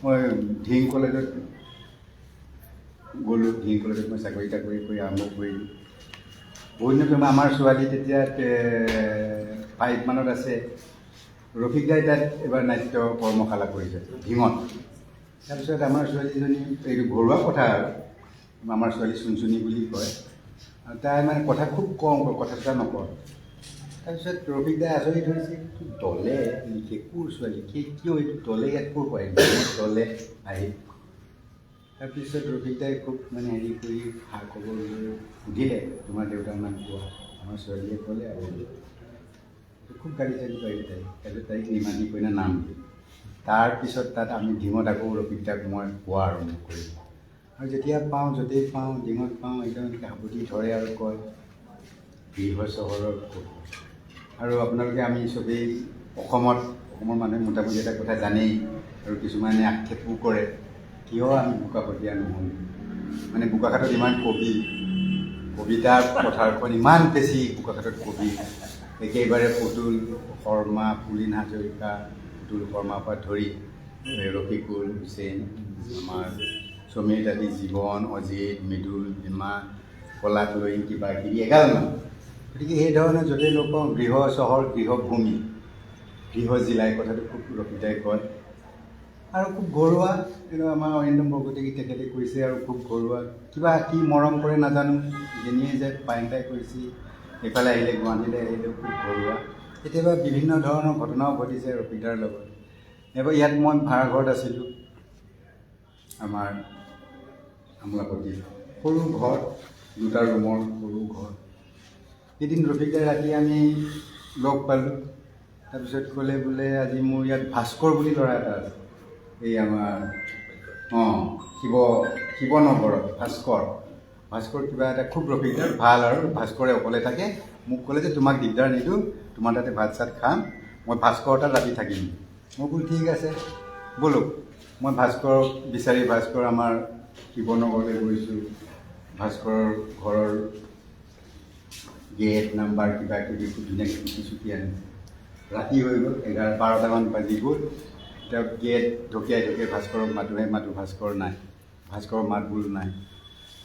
মই ঢিং কলেজত গ'লোঁ, ঢিং কলেজত মই চাকৰি তাকৰি কৰি আৰম্ভ কৰিলোঁ। বহুত দিনৰ পিছত আমাৰ ছোৱালী তেতিয়া 5 মানত আছে। ৰফিক দাই তাত এবাৰ নাট্য কৰ্মশালা কৰিছে ঢিঙত। তাৰপিছত আমাৰ ছোৱালীজনী, এইটো ঘৰুৱা কথা আৰু, আমাৰ ছোৱালী চুনচুনি বুলি কয়, তাই মানে কথা খুব কম কয়, কথা চথা নকয়। তাৰপিছত ৰফিক দাই আচৰিত হৈছে, এইটো দলে লিখে, ক'ৰ ছোৱালী, কি কিয় এইটো দলে ইয়াত ক'ৰ পৰা আহিল, দলে আহি। তাৰপিছত ৰফিক দাই খুব মানে হেৰি কৰি খা খবৰ লৈ সুধিলে, তোমাৰ দেউতাৰ নাম কোৱা? আমাৰ ছোৱালীয়ে ক'লে আৰু খুব গালি চালি পাৰিলে তাইক। তাৰপিছত তাইক নিমাতী কইনা নাম দিলে। তাৰপিছত তাত আমি ঢিঙত আকৌ ৰফিক দাক মই পোৱা আৰম্ভ কৰিলোঁ। আৰু যেতিয়া পাওঁ, য'তেই পাওঁ, ঢিঙত পাওঁ, একদম এনেকৈ সাৱটি ধৰে আৰু কয়, গৃহ চহৰৰ কবি। আৰু আপোনালোকে আমি চবেই অসমৰ মানুহে মোটামুটি এটা কথা জানেই, আৰু কিছুমানে আক্ষেপো কৰে, কিয় আমি বোকাখটীয়া নহ'লোঁ। মানে বোকাখাতত ইমান কবি, কবিতাৰ পথাৰখন ইমান বেছি, বোকাখাতত কবি একেবাৰে পুতুল শৰ্মা, পুলিন হাজৰিকা, পুতুল শৰ্মাৰ পৰা ধৰি ৰফিকুল হুছেইন, আমাৰ সমীৰ দাদী, জীৱন, অজিত, মৃদুল, বিমা, পলাশ লৈ কিবা কিবি এগাল নাম। গতিকে সেই ধৰণে য'তেই লগ পাওঁ, গৃহ চহৰ, গৃহভূমি, গৃহ জিলা, এই কথাটো খুব ৰফিকদাই কয়। আৰু খুব ঘৰুৱা, কিন্তু আমাৰ অৰিন্দম বৰকটকী তেখেতে কৈছে, আৰু খুব ঘৰুৱা, কিবা কি মৰম কৰে নাজানো, যেনিয়ে যে পাইনদাই কৈছে, এইফালে আহিলে, গুৱাহাটীলৈ আহিলেও খুব ঘৰুৱা। কেতিয়াবা বিভিন্ন ধৰণৰ ঘটনাও ঘটিছে ৰফিকদাৰ লগত। এবাৰ ইয়াত মই ভাড়াঘৰত আছিলোঁ, আমাৰ আমোলাপট্টি, সৰু ঘৰ, দুটা ৰুমৰ সৰু ঘৰ। এদিন ৰফিকদাই ৰাতি আমি লগ পালোঁ। তাৰপিছত ক'লে বোলে আজি মোৰ ইয়াত ভাস্কৰ বুলি ল'ৰা এটা আছে, এই আমাৰ অঁ শিৱনগৰত ভাস্কৰ, ভাস্কৰ কিবা এটা খুব ৰফিকদাৰ ভাল আৰু ভাস্কৰে অকলে থাকে। মোক ক'লে যে তোমাক দিগদাৰ নিদিওঁ, তোমাৰ তাতে ভাত চাত খাম, মই ভাস্কৰ তাত ৰাতি থাকিম। মই বোলো ঠিক আছে ব'লক। মই ভাস্কৰক বিচাৰি ভাস্কৰ আমাৰ শিৱনগৰলৈ গৈছোঁ। ভাস্কৰৰ ঘৰৰ গেট নাম্বাৰ কিবা কিবি খুব ধুনীয়াকৈ টুকি চুকি আনিছে। ৰাতি হৈ গ'ল, 11-12টামান বাজি গ'ল। তেওঁ গেট ঢকিয়াই ঢকিয়াই ভাস্কৰক মাতোহে মাতোঁ, ভাস্কৰ নাই, ভাস্কৰৰ মাত বোল নাই।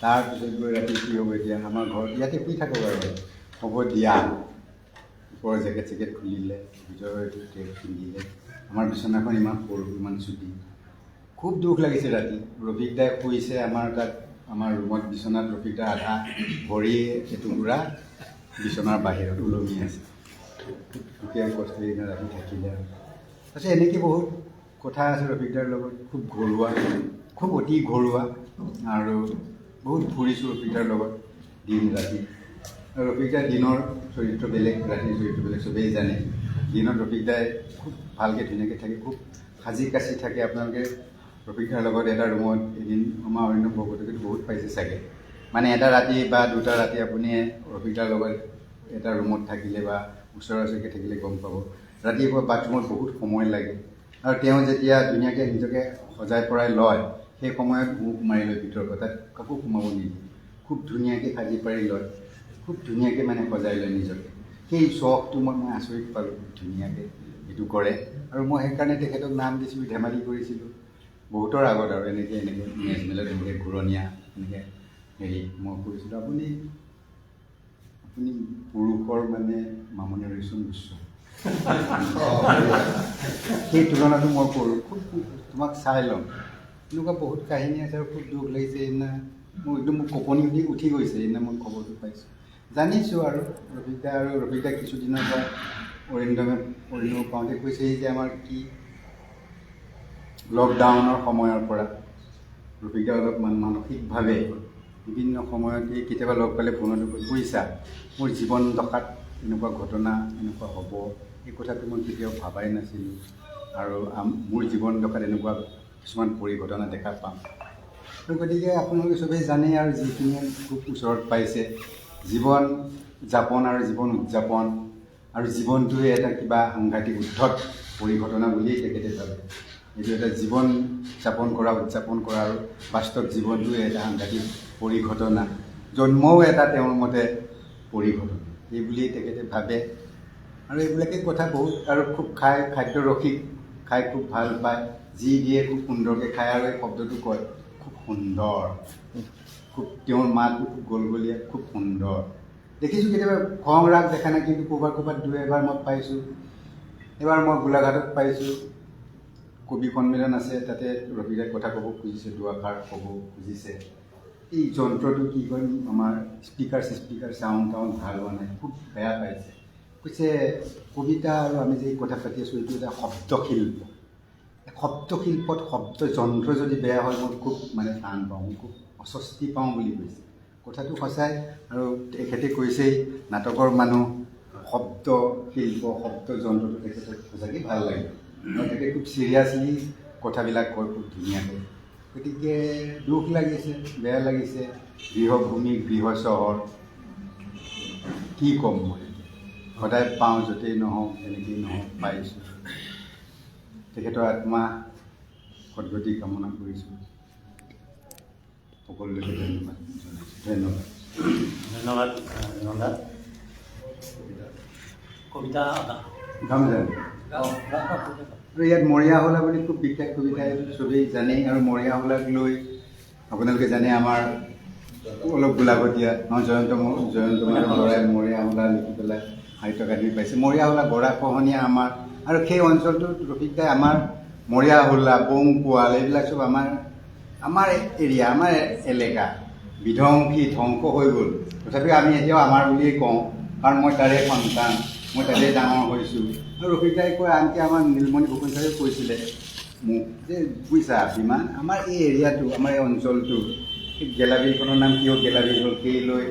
তাৰপিছত গৈ ৰাতি কি হ'ব এতিয়া, আমাৰ ঘৰত ইয়াতে শুই থাকক আৰু হ'ব দিয়া। ওপৰৰ জেকেট চেকেট খুলিলে, ভিতৰৰ এইটো টেপ পিন্ধিলে। আমাৰ বিচনাখন ইমান সৰু, ইমান চুটি, খুব দুখ লাগিছে ৰাতি। ৰফিক দাই শুইছে আমাৰ তাত, আমাৰ ৰুমত বিচনাত ৰফিকদাৰ আধা ভৰি এটুকুৰা বিচনাৰ বাহিৰত ওলমি আছে। দুখীয়া কষ্ট সেইদিনা ৰাতি থাকিলে। আৰু তাৰপিছত এনেকৈ বহুত কথা আছে ৰফিকদাৰ লগত, খুব ঘৰুৱা, খুব অতি ঘৰুৱা, আৰু বহুত ফুৰিছোঁ ৰফিকদাৰ লগত দিন ৰাতি। আৰু ৰফিকদাৰ দিনৰ চৰিত্ৰ বেলেগ, ৰাতিৰ চৰিত্ৰ বেলেগ, চবেই জানে। দিনত ৰফিকদাই খুব ভালকৈ ধুনীয়াকৈ থাকে, খুব সাজি কাচি থাকে। আপোনালোকে ৰফিকদাৰ লগত এটা ৰুমত এদিন আমাৰ অন্য বৰকটকীত বহুত পাইছে চাগে, মানে এটা ৰাতি বা দুটা ৰাতি আপুনি ৰফিকদাৰ লগত এটা ৰুমত থাকিলে বা ওচৰা ওচৰিকৈ থাকিলে গম পাব, ৰাতিপুৱা বাথৰুমত বহুত সময় লাগে। আৰু তেওঁ যেতিয়া ধুনীয়াকৈ নিজকে সজাই পৰাই লয়, সেই সময়ত মুখ মাৰি লয় ভিতৰৰ পৰা, তাত কাকো সোমাব নিদিয়ে, খুব ধুনীয়াকৈ সাজি পাৰি লয়, খুব ধুনীয়াকৈ মানে সজাই লয় নিজকে। সেই চখটো মই আচৰিত পালোঁ, খুব ধুনীয়াকৈ সেইটো কৰে। আৰু মই সেইকাৰণে তেখেতক নাম দিছিলোঁ, ধেমালি কৰিছিলোঁ বহুতৰ আগত, আৰু এনেকৈ এনেকৈ মেজমেলত এনেকৈ ঘূৰণীয়া এনেকৈ হেৰি মই কৈছিলোঁ, আপুনি আপুনি পুৰুষৰ মানে মামণি ৰয়ছম গোস্বামী, সেই তুলনাটো মই কৰোঁ, খুব তোমাক চাই ল'ম। এনেকুৱা বহুত কাহিনী আছে আৰু খুব দুখ লাগিছে। সেইদিনা মোৰ একদম মোৰ কঁপনি উঠি গৈছে সেইদিনা মই খবৰটো পাইছোঁ, জানিছোঁ। আৰু ৰফিকদা, আৰু ৰফিকদা কিছুদিনৰ পৰা অৰিন্দমে অৰিন্দম পাওঁতে কৈছে যে আমাৰ কি লকডাউনৰ সময়ৰ পৰা ৰফিকদা অলপ মানসিকভাৱে বিভিন্ন সময়ত এই কেতিয়াবা লগ পালে ফোনতো কয়, বুজিছা মোৰ জীৱন দশাত এনেকুৱা ঘটনা এনেকুৱা হ'ব, এই কথাটো মই কেতিয়াও ভবাই নাছিলোঁ, আৰু মোৰ জীৱন দশাত এনেকুৱা কিছুমান পৰিঘটনা দেখা পাম। আৰু গতিকে আপোনালোকে চবেই জানেই, আৰু যিখিনিয়ে খুব ওচৰত পাইছে, জীৱন যাপন আৰু জীৱন উদযাপন আৰু জীৱনটোৱে এটা কিবা সাংঘাতিক উদ্ধত পৰিঘটনা বুলিয়েই তেখেতে ভাবে। এইটো এটা জীৱন যাপন কৰা, উদযাপন কৰা আৰু বাস্তৱ জীৱনটোৱে এটা সাংঘাতিক পৰিঘটনা, জন্মও এটা তেওঁৰ মতে পৰিঘটনা, এই বুলিয়েই তেখেতে ভাবে। আৰু এইবিলাকেই কথা বহুত। আৰু খুব খায়, খাদ্য ৰসিক, খাই খুব ভাল পায়, যি দিয়ে খুব সুন্দৰকৈ খায়। আৰু এই শব্দটো কয়, খুব সুন্দৰ, খুব তেওঁৰ মাতটো খুব গলগলীয়া, খুব সুন্দৰ। দেখিছোঁ কেতিয়াবা খং ৰাগ দেখা নাই, কিন্তু ক'ৰবাত ক'ৰবাত দুই এবাৰ মই পাইছোঁ। এবাৰ মই গোলাঘাটত পাইছোঁ, কবি সন্মিলন আছে, তাতে ৰফিকদাই কথা ক'ব খুজিছে, দুআষাৰ ক'ব খুজিছে। এই যন্ত্ৰটো কি কয়, আমাৰ স্পীকাৰ চিস্পীকাৰ চাউণ্ড টাউণ্ড ভাল হোৱা নাই, খুব বেয়া পাইছে। কৈছে কবিতা আৰু আমি যে কথা পাতি আছোঁ এইটো এটা শব্দশিল্প, শব্দশিল্পত শব্দ যন্ত্ৰ যদি বেয়া হয় মই খুব মানে টান পাওঁ, মই খুব অস্বস্তি পাওঁ বুলি কৈছে। কথাটো সঁচাই। আৰু তেখেতে কৈছেই নাটকৰ মানুহ, শব্দ শিল্প শব্দ যন্ত্ৰটো তেখেতক সঁচাকৈ ভাল লাগে, আৰু তেখেতে খুব চিৰিয়াছলি কথাবিলাক কয় খুব ধুনীয়াকৈ। গতিকে দুখ লাগিছে, বেয়া লাগিছে। গৃহভূমি গৃহ চহৰ, কি ক'ম মই, সদায় পাওঁ য'তেই নহওক যেনেকেই নহওক পাইছোঁ। তেখেতৰ আত্মা সদ্গতি কামনা কৰিছোঁ। সকলোলৈকে ধন্যবাদ জনাইছোঁ। ধন্যবাদ। ধন্যবাদ নন্দা। কবিতা গাম জানো। আৰু ইয়াত মৰিয়া হোলা বুলি খুব বিখ্যাত কবিতা, এইটো চবেই জানেই। আৰু মৰিয়া হোলাক লৈ আপোনালোকে জানে আমাৰ অলপ গোলাঘটীয়া জয়ন্ত জয়ন্ত মাধৱ বৰাই মৰিয়া হোলা লিখি পেলাই সাহিত্য একাডেমি পাইছে। মৰিয়া হোলা গৰাখহনীয়া আমাৰ, আৰু সেই অঞ্চলটোত ৰফিক দাই আমাৰ মৰিয়া হোলা, বংপোৱাল এইবিলাক চব আমাৰ আমাৰ এৰিয়া, আমাৰ এলেকা বিধ্বংসী ধ্বংস হৈ গ'ল। তথাপিও আমি এতিয়াও আমাৰ বুলিয়েই কওঁ, কাৰণ মই তাৰে সন্তান, মই তাতে ডাঙৰ হৈছোঁ। আৰু ৰফিক দাই কয়, আনকি আমাৰ নীলমণি ফুকন ছাৰেও কৈছিলে মোক যে বুজিছা বিমান, আমাৰ এই এৰিয়াটো, আমাৰ এই অঞ্চলটো, এই গেলাবিলখনৰ নাম কিয় গেলাবিল হ'ল সেই লৈ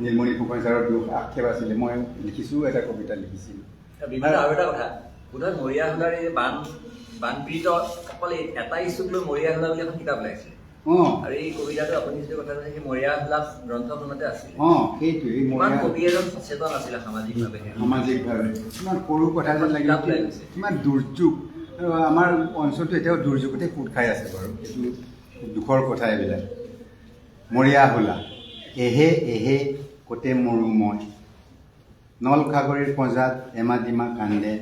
নীলমণি ফুকন ছাৰৰ দুখ আক্ষেপ আছিলে। মই লিখিছোঁও, এটা কবিতা লিখিছিলোঁ। বিমান, আৰু এটা কথা, বোধহয় মৰিয়া হোলাৰ এই বানপীড়িতসকলে এটা ইছ্যুক লৈ মৰিয়া হোলা বুলি এখন কিতাপ ওলাইছে। আৰু এই কবিতাটো আপুনি যিটো কথা কৈছে, সেই মৰিয়া হোলা গ্ৰন্থখনতে আছিল। সেইটোৱে। ইমান কবি এজন সচেতন আছিলে সামাজিকভাৱে। সামাজিকভাৱে ইমান সৰু কথা যেন লাগিল, ইমান দুৰ্যোগ। আৰু আমাৰ অঞ্চলটো এতিয়াও দুৰ্যোগতে পোত খাই আছে বাৰু, এইটো খুব দুখৰ কথা এইবিলাক। মৰিয়া হোলা, এহে এহে কতে মৰো মই, নলখাগৰিৰ পঁজাত এমা ডিমা কান্দে,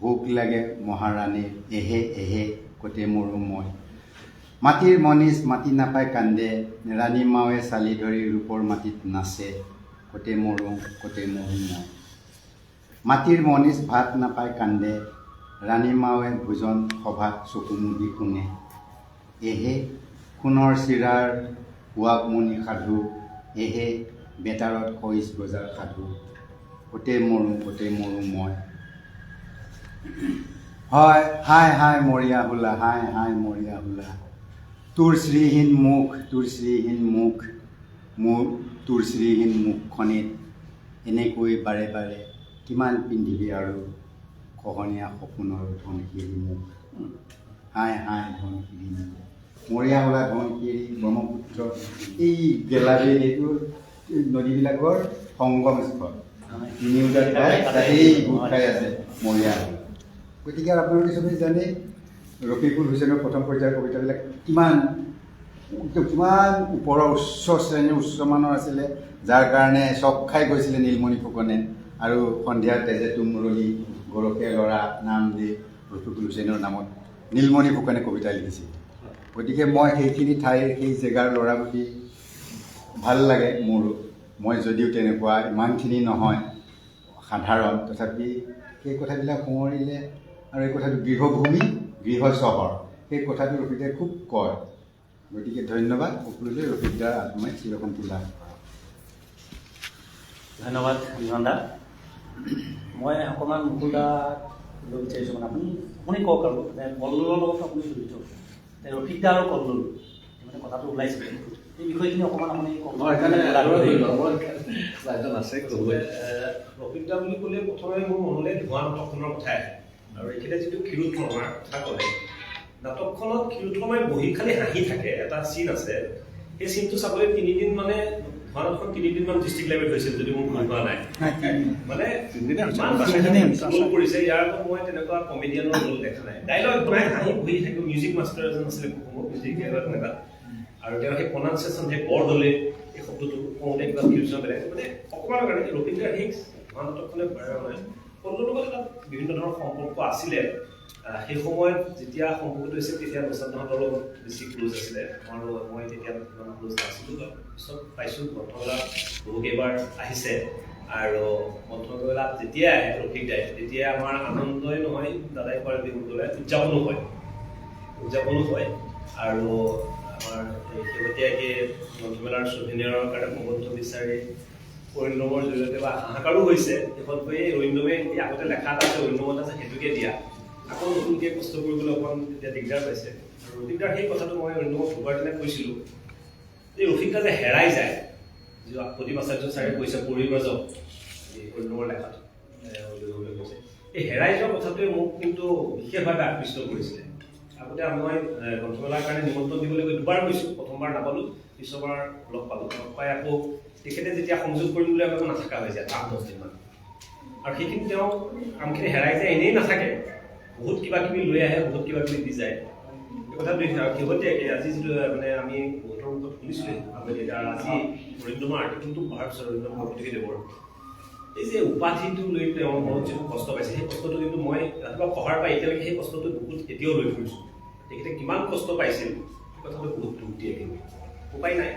ভোক লাগে মহাৰাণীৰ, এহে এহে কতে মৰো মই, মাটিৰ মনিজ মাটি নাপাই কান্দে, ৰাণী মাৱে চালি ধৰি ৰূপৰ মাটিত নাচে, কতে মৰো কতে মৰো মই, মাটিৰ মনিজ ভাত নাপাই কান্দে, ৰাণী মাৱে ভোজন সভাত চকু মুদি শুনে, এহে সোণৰ চিৰাৰ সুৱাগমণি সাধু, এহে বেতাৰত শইচ বজাৰ সাধু, অ'তে মৰোঁ অ'তে মৰোঁ মই, হয় হায় হায় মৰিয়া হোলা, হায় হায় মৰিয়া হোলা, তোৰ শ্ৰীহীন মুখ, তোৰ শ্ৰীহীন মুখ, মোৰ তোৰ শ্ৰীহীন মুখখনিত এনেকৈ বাৰে বাৰে কিমান পিন্ধিবি আৰু খহনীয়া সপোনৰ ধনশিৰি মুখ, হায় হায় ধনশিৰি মুখ, মৰিয়া হোলা ধনশিৰি, ব্ৰহ্মপুত্ৰ, এই গেলাবি এইটো নদীবিলাকৰ সংগমস্থল, তিনিওটা ঠাই তাতেই গোট খাই আছে মৰিয়া হোলা। গতিকে আপোনালোকে চবেই জানে ৰফিকুল হুছেইনৰ প্ৰথম পৰ্যায়ৰ কবিতাবিলাক কিমান কিমান ওপৰৰ উচ্চ শ্ৰেণীৰ উচ্চমানৰ আছিলে, যাৰ কাৰণে চক খাই গৈছিলে নীলমণি ফুকনে আৰু সন্ধিয়া তেজে তুমৰলি গৰখীয়া ল'ৰা নাম দি ৰফিকুল হুছেইনৰ নামত নীলমণি ফুকনে কবিতা লিখিছিল। গতিকে মই সেইখিনি ঠাইৰ সেই জেগাৰ ল'ৰা বুলি ভাল লাগে মোৰো। মই যদিও তেনেকুৱা ইমানখিনি নহয়, সাধাৰণ, তথাপি সেই কথাবিলাক সোঁৱৰিলে আৰু এই কথাটো গৃহভূমি গৃহ চহৰ সেই কথাটো ৰফিকদাই খুব কয়। গতিকে ধন্যবাদ সকলোলৈ, ৰফিকদাৰ আত্মাই চিৰশান্তি লাভ কৰক। ধন্যবাদ বিমান দা। মই অকণমান মুকুল দাক সুধিব বিচাৰিছোঁ, মানে আপুনি কওক আৰু যে কল্লোলৰ লগত আপুনি জড়িত, ৰফিক দা আৰু কল্লোল মানে কথাটো ওলাইছিলে, এই বিষয়খিনি অকণমান আপুনি কওক। ৰফিক দা বুলি ক'লে প্ৰথমে মোৰ মনলৈ ধোঁৱা নাটকখনৰ কথাই আহে, আৰু এইখিনিতে যিটো ক্ষীৰোদ শৰ্মাৰ কথা ক'লে, নাটকখনত ক্ষীৰোদ শৰ্মাই বহি খালি হাঁহি থাকে, এটা চিন আছে, সেই চিনটো চাবলৈ তিনিদিন মানে ধোঁৱা নাটকখন তিনিদিনমান ডিষ্ট্ৰিক্ট লাইব্ৰেৰীত হৈছিল, যদি মোৰ ভুল হোৱা নাই, মানে ৰোল কৰিছে। ইয়াৰ আগত মই তেনেকুৱা কমেডিয়ানৰ ৰোল দেখা নাই, ডাইলগ নাই, হাঁহি বহি থাকিব। মিউজিক মাষ্টাৰ এজন আছিলে খুব মিউজিক তেনেকুৱা, আৰু তেওঁ সেই প্ৰনাউন্সিয়েশ্যন সেই বৰদলৈ এই শব্দটো কওঁতে কিবা ফিউচাৰ বেলেগ, মানে অকণমানৰ কাৰণে ৰফিক দাৰ সেই ধোঁৱা নাটকখনে মানে কল্লোলৰ লগত এটা বিভিন্ন ধৰণৰ সম্পৰ্ক আছিলে। সেই সময়ত যেতিয়া সম্পৰ্কটো হৈছিল তেতিয়া নৌচাদহঁতৰ লগত বেছি ক্ল'জ আছিলে, আৰু মই তেতিয়া ইমান ক্ল'জ নাছিলোঁ। পিছত পাইছোঁ গ্ৰন্থমেলাত বহুকেইবাৰ আহিছে, আৰু গ্ৰন্থমেলাত যেতিয়াই আহে ৰফিক দাই তেতিয়া আমাৰ আনন্দই নহয়, দাদাই কোৱাৰ বিহুলৈ উদযাপনো হয়, উদযাপনো হয়। আৰু আমাৰ শেহতীয়াকৈ গ্ৰন্থমেলাৰ ছুভেনিয়াৰৰ কাৰণে প্ৰবন্ধ বিচাৰি অৰিন্দমৰ জৰিয়তে বা হাহাকাৰো হৈছে। শেষত গৈ অৰিন্দমে আগতে লেখা এটা আছে, অৰিন্দমত আছে, সেইটোকে দিয়া, আকৌ নতুনকৈ কষ্ট কৰিবলৈ অকণমান তেতিয়া দিগদাৰ পাইছে। আৰু ৰফিকদাৰ সেই কথাটো মই অৰিন্দমক ঢুকুৱাৰ দিনা কৈছিলোঁ যে ৰফিকদা যে হেৰাই যায়, যিটো প্ৰদীপ আচাৰ্য ছাৰে কৈছে পৰিব্ৰাজক অৰিন্দমৰ লেখাত কৈছে, এই হেৰাই যোৱা কথাটোৱে মোক কিন্তু বিশেষভাৱে আকৃষ্ট কৰিছিলে। আগতে মই গ্ৰন্থমেলাৰ কাৰণে নিমন্ত্ৰণ দিবলৈ গৈ দুবাৰ গৈছোঁ, প্ৰথমবাৰ নাপালোঁ, পিছৰবাৰ লগ পালোঁ। লগ পাই আকৌ তেখেতে যেতিয়া সংযোগ কৰিম বুলি আকৌ নাথাকা হৈ যায় 8-10 দিনমান, আৰু সেইখিনি তেওঁ কামখিনি হেৰাই যায়, এনেই নাথাকে, বহুত কিবা কিবি লৈ আহে, বহুত কিবা কিবি দি যায়। এই কথাটো শেহতীয়াকৈ আজি যিটো মানে আমি বহুতৰ মুখত শুনিছিলোঁ আজি অৰিন্দমৰ আৰ্টিকলটো পঢ়াৰ পিছত অৰিন্দম কাকতিদেৱৰ এই যে উপাধিটো লৈ তেওঁ মনত যিটো কষ্ট পাইছে, সেই কষ্টটো কিন্তু মই ৰাতিপুৱা পঢ়াৰ পৰা এতিয়ালৈকে সেই কষ্টটো বহুত এতিয়াও লৈ ফুৰিছোঁ। তেখেতে কিমান কষ্ট পাইছিল সেই কথাটো বহুত দুখ দিয়ে, কিন্তু উপায় নাই,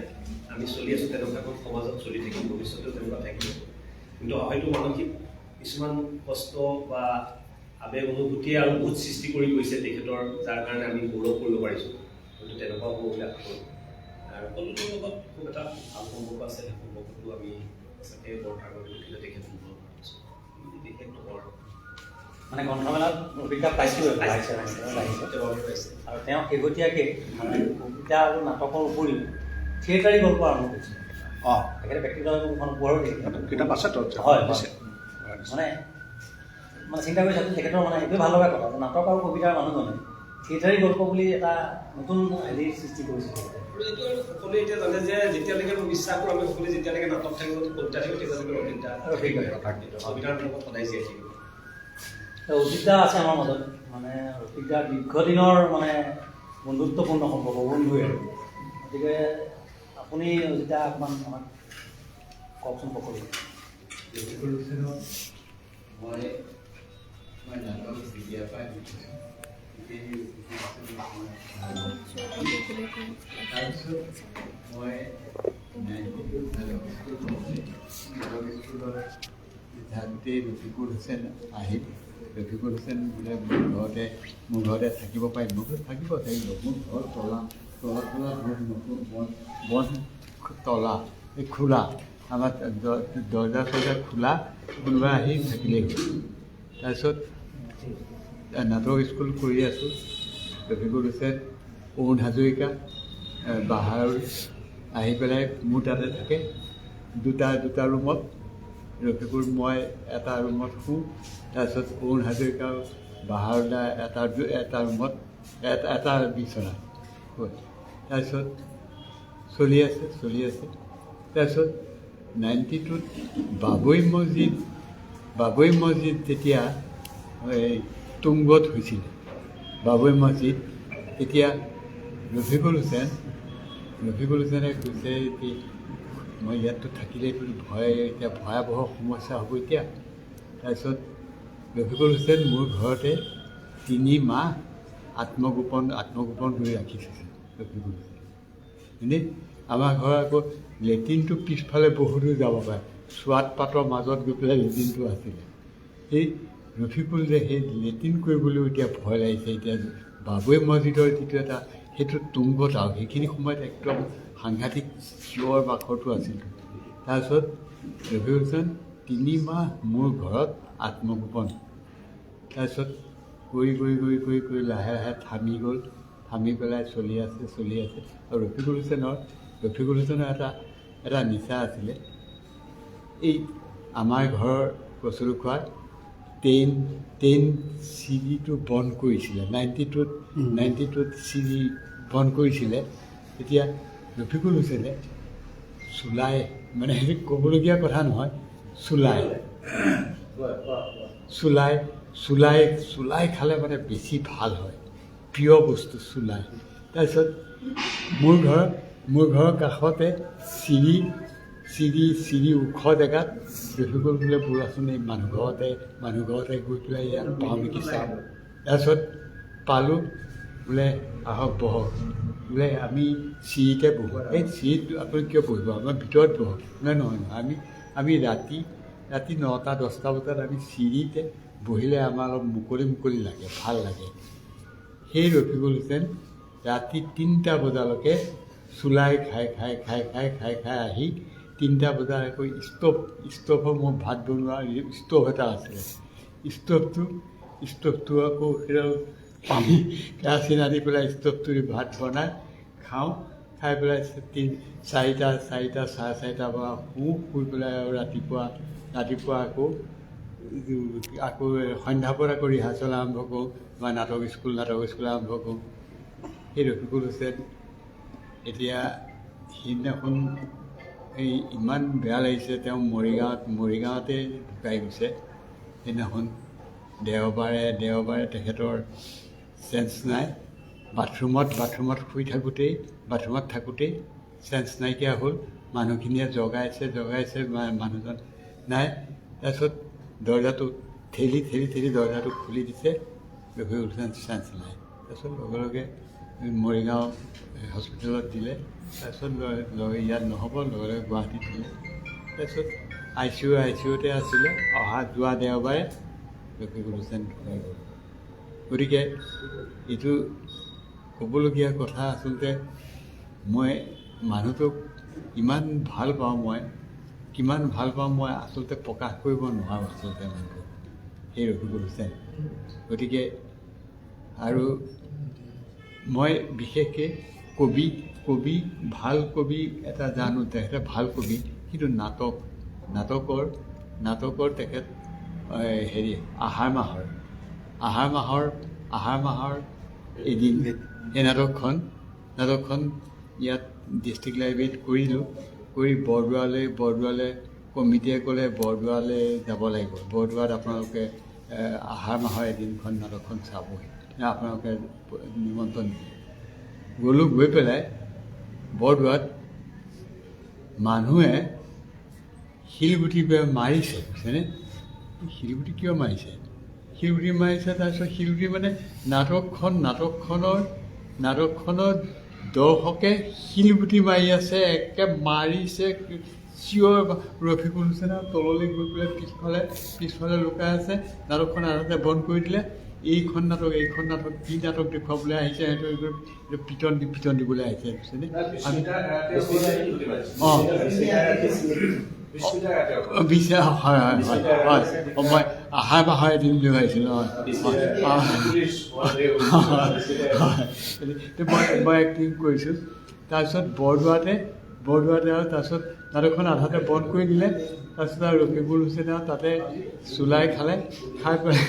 আমি চলি আছোঁ তেনেকুৱা এখন সমাজত, চলি থাকিম, ভৱিষ্যতেও তেনেকুৱা থাকিব। কিন্তু হয়তো মানসিক কিছুমান কষ্ট বা আৱেগ অনুভূতিয়ে আৰু বহুত সৃষ্টি কৰি গৈছে তেখেতৰ, যাৰ কাৰণে আমি গৌৰৱ কৰিব পাৰিছোঁ, হয়তো তেনেকুৱাও হ'ব বুলি আশা কৰোঁ। আৰু কল্লোলৰ লগত খুব এটা ভাল সম্পৰ্ক আছে, সেই সম্পৰ্কটো আমি সঁচাকৈ বৰ তাৰ বাবে দুখিত তেখেত নোহোৱা বিশেষ নহয়। মানে গ্ৰন্থমেলাত ৰফিকদাক পাইছিলোঁ, আৰু তেওঁ শেহতীয়াকৈ মানে কবিতা আৰু নাটকৰ উপৰিও থিয়েটাৰী গল্প আৰম্ভ কৰিছে। তেখেতে ব্যক্তিগতভাৱে এখন উপহাৰো দিছে, কিতাপ আছে হয়, মানে মানে চিন্তা কৰি চাইছোঁ তেখেতৰ মানে এইটোৱে ভাল লগা কথা যে নাটক আৰু কবিতাৰ মানুহজনে থিয়েটাৰী গল্প বুলি এটা নতুন হেৰি সৃষ্টি কৰিছে। আৰু এইটো আৰু সকলোৱে এতিয়া জানে যে যেতিয়ালৈকে মই বিশ্বাস কৰোঁ আমি সকলোৱে যেতিয়ালৈকে নাটক থাকিব, কবিতা থাকিব, তেতিয়ালৈকে ৰফিকদা কবিতাৰ লগত সদায় জীয়াই থাকিব। অজিত দা আছে আমাৰ মাজত, মানে ৰফিক দা দীৰ্ঘদিনৰ মানে বন্ধুত্বপূৰ্ণ সম্পৰ্ক, বন্ধুৱে আৰু। গতিকে আপুনি অজিত দা অকণমান আমাক কওকচোন সকলো। ৰফিকুল হুছেইনক মই মই নাটক যেতিয়াৰ পৰা শিকিছোঁ তেতিয়াই ৰফিকুল হুছেইনক মই তাৰপিছত মই 92 নাটক স্কুল নাটক স্কুলত থাকোঁতেই ৰফিকুল হুছেইন আহিল। ৰফিকুল হুছেইন বোলে মোৰ ঘৰতে থাকিব পাৰিম, মই বোলো থাকিব থাকিব, মোৰ ঘৰ তলা তলা বন্ধ বন্ধ তলা এই খোলা, আমাৰ দৰ্জা চৰ্জা খোলা, কোনোবা আহি থাকিলেই হ'ল। তাৰপিছত নাটক স্কুল কৰি আছোঁ। ৰফিকুল হুছেইন, অৰুণ হাজৰিকা, বাহাৰুল আহি পেলাই মোৰ তাতে থাকে, দুটা দুটা ৰুমত। ৰফিকুল মই এটা ৰুমত শুওঁ, তাৰপিছত অৰুণ হাজৰিকা, বাহাৰুল দা এটা এটা ৰুমত, এটা এটা বিচনাত শুৱে। তাৰপিছত চলি আছে চলি আছে। তাৰপিছত 92ত বাবৰি মছজিদ যেতিয়া এই তুংগত হৈছিলে বাবৰি মছজিদ, তেতিয়া ৰফিকুল হুছেইনে কৈছে কি মই ইয়াততো থাকিলেতো ভয়, এতিয়া ভয়াৱহ সমস্যা হ'ব এতিয়া। তাৰপিছত ৰফিকুল হুছেইন মোৰ ঘৰতে 3 মাহ আত্মগোপন কৰি ৰাখি থৈছে ৰফিকুল হুছেইন। এনেই আমাৰ ঘৰৰ আকৌ লেট্ৰিনটো পিছফালে বহুত দূৰ যাব পাৰে, চোৱাত পাতৰ মাজত গৈ পেলাই লেট্ৰিনটো আছিলে। সেই ৰফিকুল যে সেই লেট্ৰিন কৰিবলৈও এতিয়া ভয় লাগিছে। এতিয়া বাবৰি মছজিদৰ যিটো এটা সেইটো তুংগত আৰু সেইখিনি সময়ত একদম সাংঘাতিক চিঞৰ বাখৰটো আছিল। তাৰপিছত ৰফিকুল হুছেইন 3 মাহ মোৰ ঘৰত আত্মগোপন। তাৰপিছত কৰি কৰি কৰি কৰি কৰি লাহে লাহে থামি গ'ল। থামি পেলাই চলি আছে চলি আছে। আৰু ৰফিকুল হুছেইনৰ এটা এটা নিচা আছিলে। এই আমাৰ ঘৰৰ কচুৰুখোৱাত টেন টেন চিৰিটো বন্ধ কৰিছিলে 92ত। 92ত চিৰি বন্ধ কৰিছিলে। তেতিয়া ৰফিকুল হুছেইনে চুলাই, মানে সেইটো ক'বলগীয়া কথা নহয়, চুলাই চুলাই চুলাই চুলাই খালে মানে বেছি ভাল হয়, প্ৰিয় বস্তু চুলাই। তাৰপিছত মোৰ ঘৰৰ কাষতে চিৰি চিৰি চিৰি ওখ জেগাত ৰফিকুল বোলে, ব'লাচোন, এই মানুহ ঘৰতে গৈ পেলাই ইয়াত পাওঁ নেকি চাওঁ। তাৰপিছত পালোঁ, বোলে আহক বহক। বোলে আমি চিৰিতে বহোঁ। এই চিৰিত আপুনি কিয় বহিব, আমাৰ ভিতৰত বহক। বোলে নহয় নহয়, আমি আমি ৰাতি ৰাতি 9টা 10টা বজাত আমি চিৰিতে বহিলে আমাৰ অলপ মুকলি মুকলি লাগে, ভাল লাগে। সেই ৰফিকুল হুছেইন ৰাতি 3টা বজালৈকে চুলাই খাই খাই খাই খাই খাই খাই আহি 3টা বজাত আকৌ ষ্ট'ভৰ, মোৰ ভাত বনোৱা ষ্ট'ভ এটা আছিলে, ষ্ট'ভটো আকৌ সেইডাল পানী কেৰাচিন আনি পেলাই ষ্ট'ভটো দি ভাত বনাই খাওঁ। খাই পেলাই 3 4টা 4টা 4:30 বজাত শুওঁ। শুই পেলাই আৰু ৰাতিপুৱা ৰাতিপুৱা আকৌ আকৌ সন্ধ্যাৰ আকৌ ৰিহাৰ্চেল আৰম্ভ কৰোঁ বা নাটক স্কুল আৰম্ভ কৰোঁ। সেই ৰফিকুল হুছেইন এতিয়া সিদিনাখন এই ইমান বেয়া লাগিছে, তেওঁ মৰিগাঁৱতে ঢুকাই গৈছে। সেইদিনাখন দেওবাৰে দেওবাৰে তেখেতৰ চেঞ্চ নাই। বাথৰুমত শুই থাকোঁতেই, বাথৰুমত থাকোঁতেই চেঞ্চ নাইকিয়া হ'ল। মানুহখিনিয়ে জগাইছে জগাইছে, মানুহজন নাই। তাৰপিছত দৰ্জাটো ঠেলি ঠেলি ঠেলি দৰ্জাটো খুলি দিছে, ৰফিকুল হুছেইন চেঞ্চ নাই। তাৰপিছত লগে লগে মৰিগাঁও হস্পিটেলত দিলে। তাৰপিছত লগে ইয়াত নহ'ব, লগে লগে গুৱাহাটীত দিলে। তাৰপিছত I C ইউতে আছিলে। অহা যোৱা দেওবাৰে ৰফিকুল হুছেইন ঢুকাই গ'ল। গতিকে এইটো ক'বলগীয়া কথা। আচলতে মই মানুহটোক ইমান ভাল পাওঁ, মই কিমান ভাল পাওঁ মই আচলতে প্ৰকাশ কৰিব নোৱাৰোঁ আচলতে মানুহটোক, সেই ৰফিকুল হুছেইন। গতিকে আৰু মই বিশেষকৈ কবি কবি ভাল কবি এটা জানো, তেখেতে ভাল কবি। কিন্তু নাটকৰ তেখেত হেৰি আহাৰ মাহৰ এদিন, সেই নাটকখন ইয়াত ডিষ্ট্ৰিক্ট লাইব্ৰেৰীত কৰিলোঁ। কৰি বৰদোৱালৈ কমিটিয়ে ক'লে বৰদোৱালৈ যাব লাগিব, বৰদোৱাত আপোনালোকে আহাৰ মাহৰ এদিনখন নাটকখন চাবহি, আপোনালোকে নিমন্ত্ৰণ দিলে। গ'লোঁ, গৈ পেলাই বৰদোৱাত মানুহে শিলগুটি মাৰিছে, বুজিছেনে? শিলগুটি কিয় মাৰিছে? শিলগুটি মাৰিছে, তাৰপিছত শিলগুটি মানে নাটকখনৰ দৰ্শকে শিলগুটি মাৰি আছে, একে মাৰিছে, চিঞৰ। ৰফিকুল হুছেইনৰ তললৈ গৈ পেলাই পিছফালে পিছফালে লুকাই আছে। নাটকখন আধাতে বন্ধ কৰি দিলে। এইখন নাটক এইখন নাটক কি নাটক দেখুৱাবলৈ আহিছে, সেইটো এইটো পিটন দিবলৈ আহিছে, বুজিছেনে? আমি অঁ বিশ্বাস হয় হয় হয় হয়, মই আহাৰ বাহাৰ এদিন লৈ আহিছিলোঁ। হয় হয়, মই এক্টিং কৰিছোঁ। তাৰপিছত বৰদোৱাতে আৰু তাৰপিছত নাটকখন আধাতে বন্ধ কৰি দিলে। তাৰপিছত আৰু ৰফিকুল হুছেইন আৰু তাতে চুলাই খালে, খাই পেলাই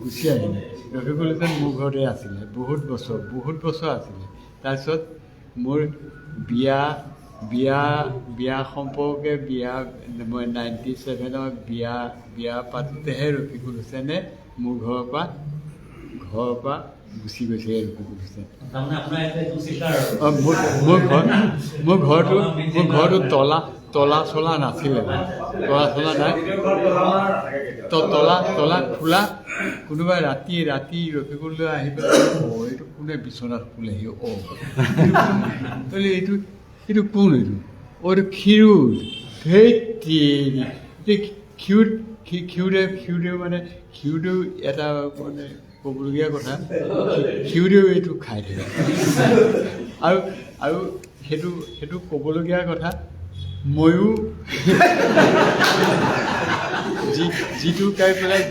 গুচি আহিলে। ৰফিকুল হুছেইন মোৰ ঘৰতে আছিলে বহুত বছৰ আছিলে। তাৰপিছত মোৰ বিয়া বিয়া বিয়া সম্পৰ্কে বিয়া মই 97ত বিয়া বিয়া পাতোঁতেহে ৰফিকুল হুছেইনে মোৰ ঘৰৰ পৰা গুচি গৈছে ৰফিকুল হুছেইন। অঁ, মোৰ ঘৰটো তলা চলা নাছিলে, তলা চলা নাই, তলা খোলা। কোনোবাই ৰাতি ৰাতি ৰফিকুল আহি পেলাই, অ' এইটো কোনে বিচনাত শুলেহি, অ' বোলে এইটো এইটো কোন, এইটো অ' এইটো ক্ষীৰোদ। ধেই, ক্ষীৰোদ ক্ষীৰোদেও মানে ক্ষীৰোদেও এটা মানে ক'বলগীয়া কথা, ক্ষীৰোদেও এইটো খাই থাকে। আৰু আৰু সেইটো সেইটো ক'বলগীয়া কথা, ময়ো যিটো গাই পেলাই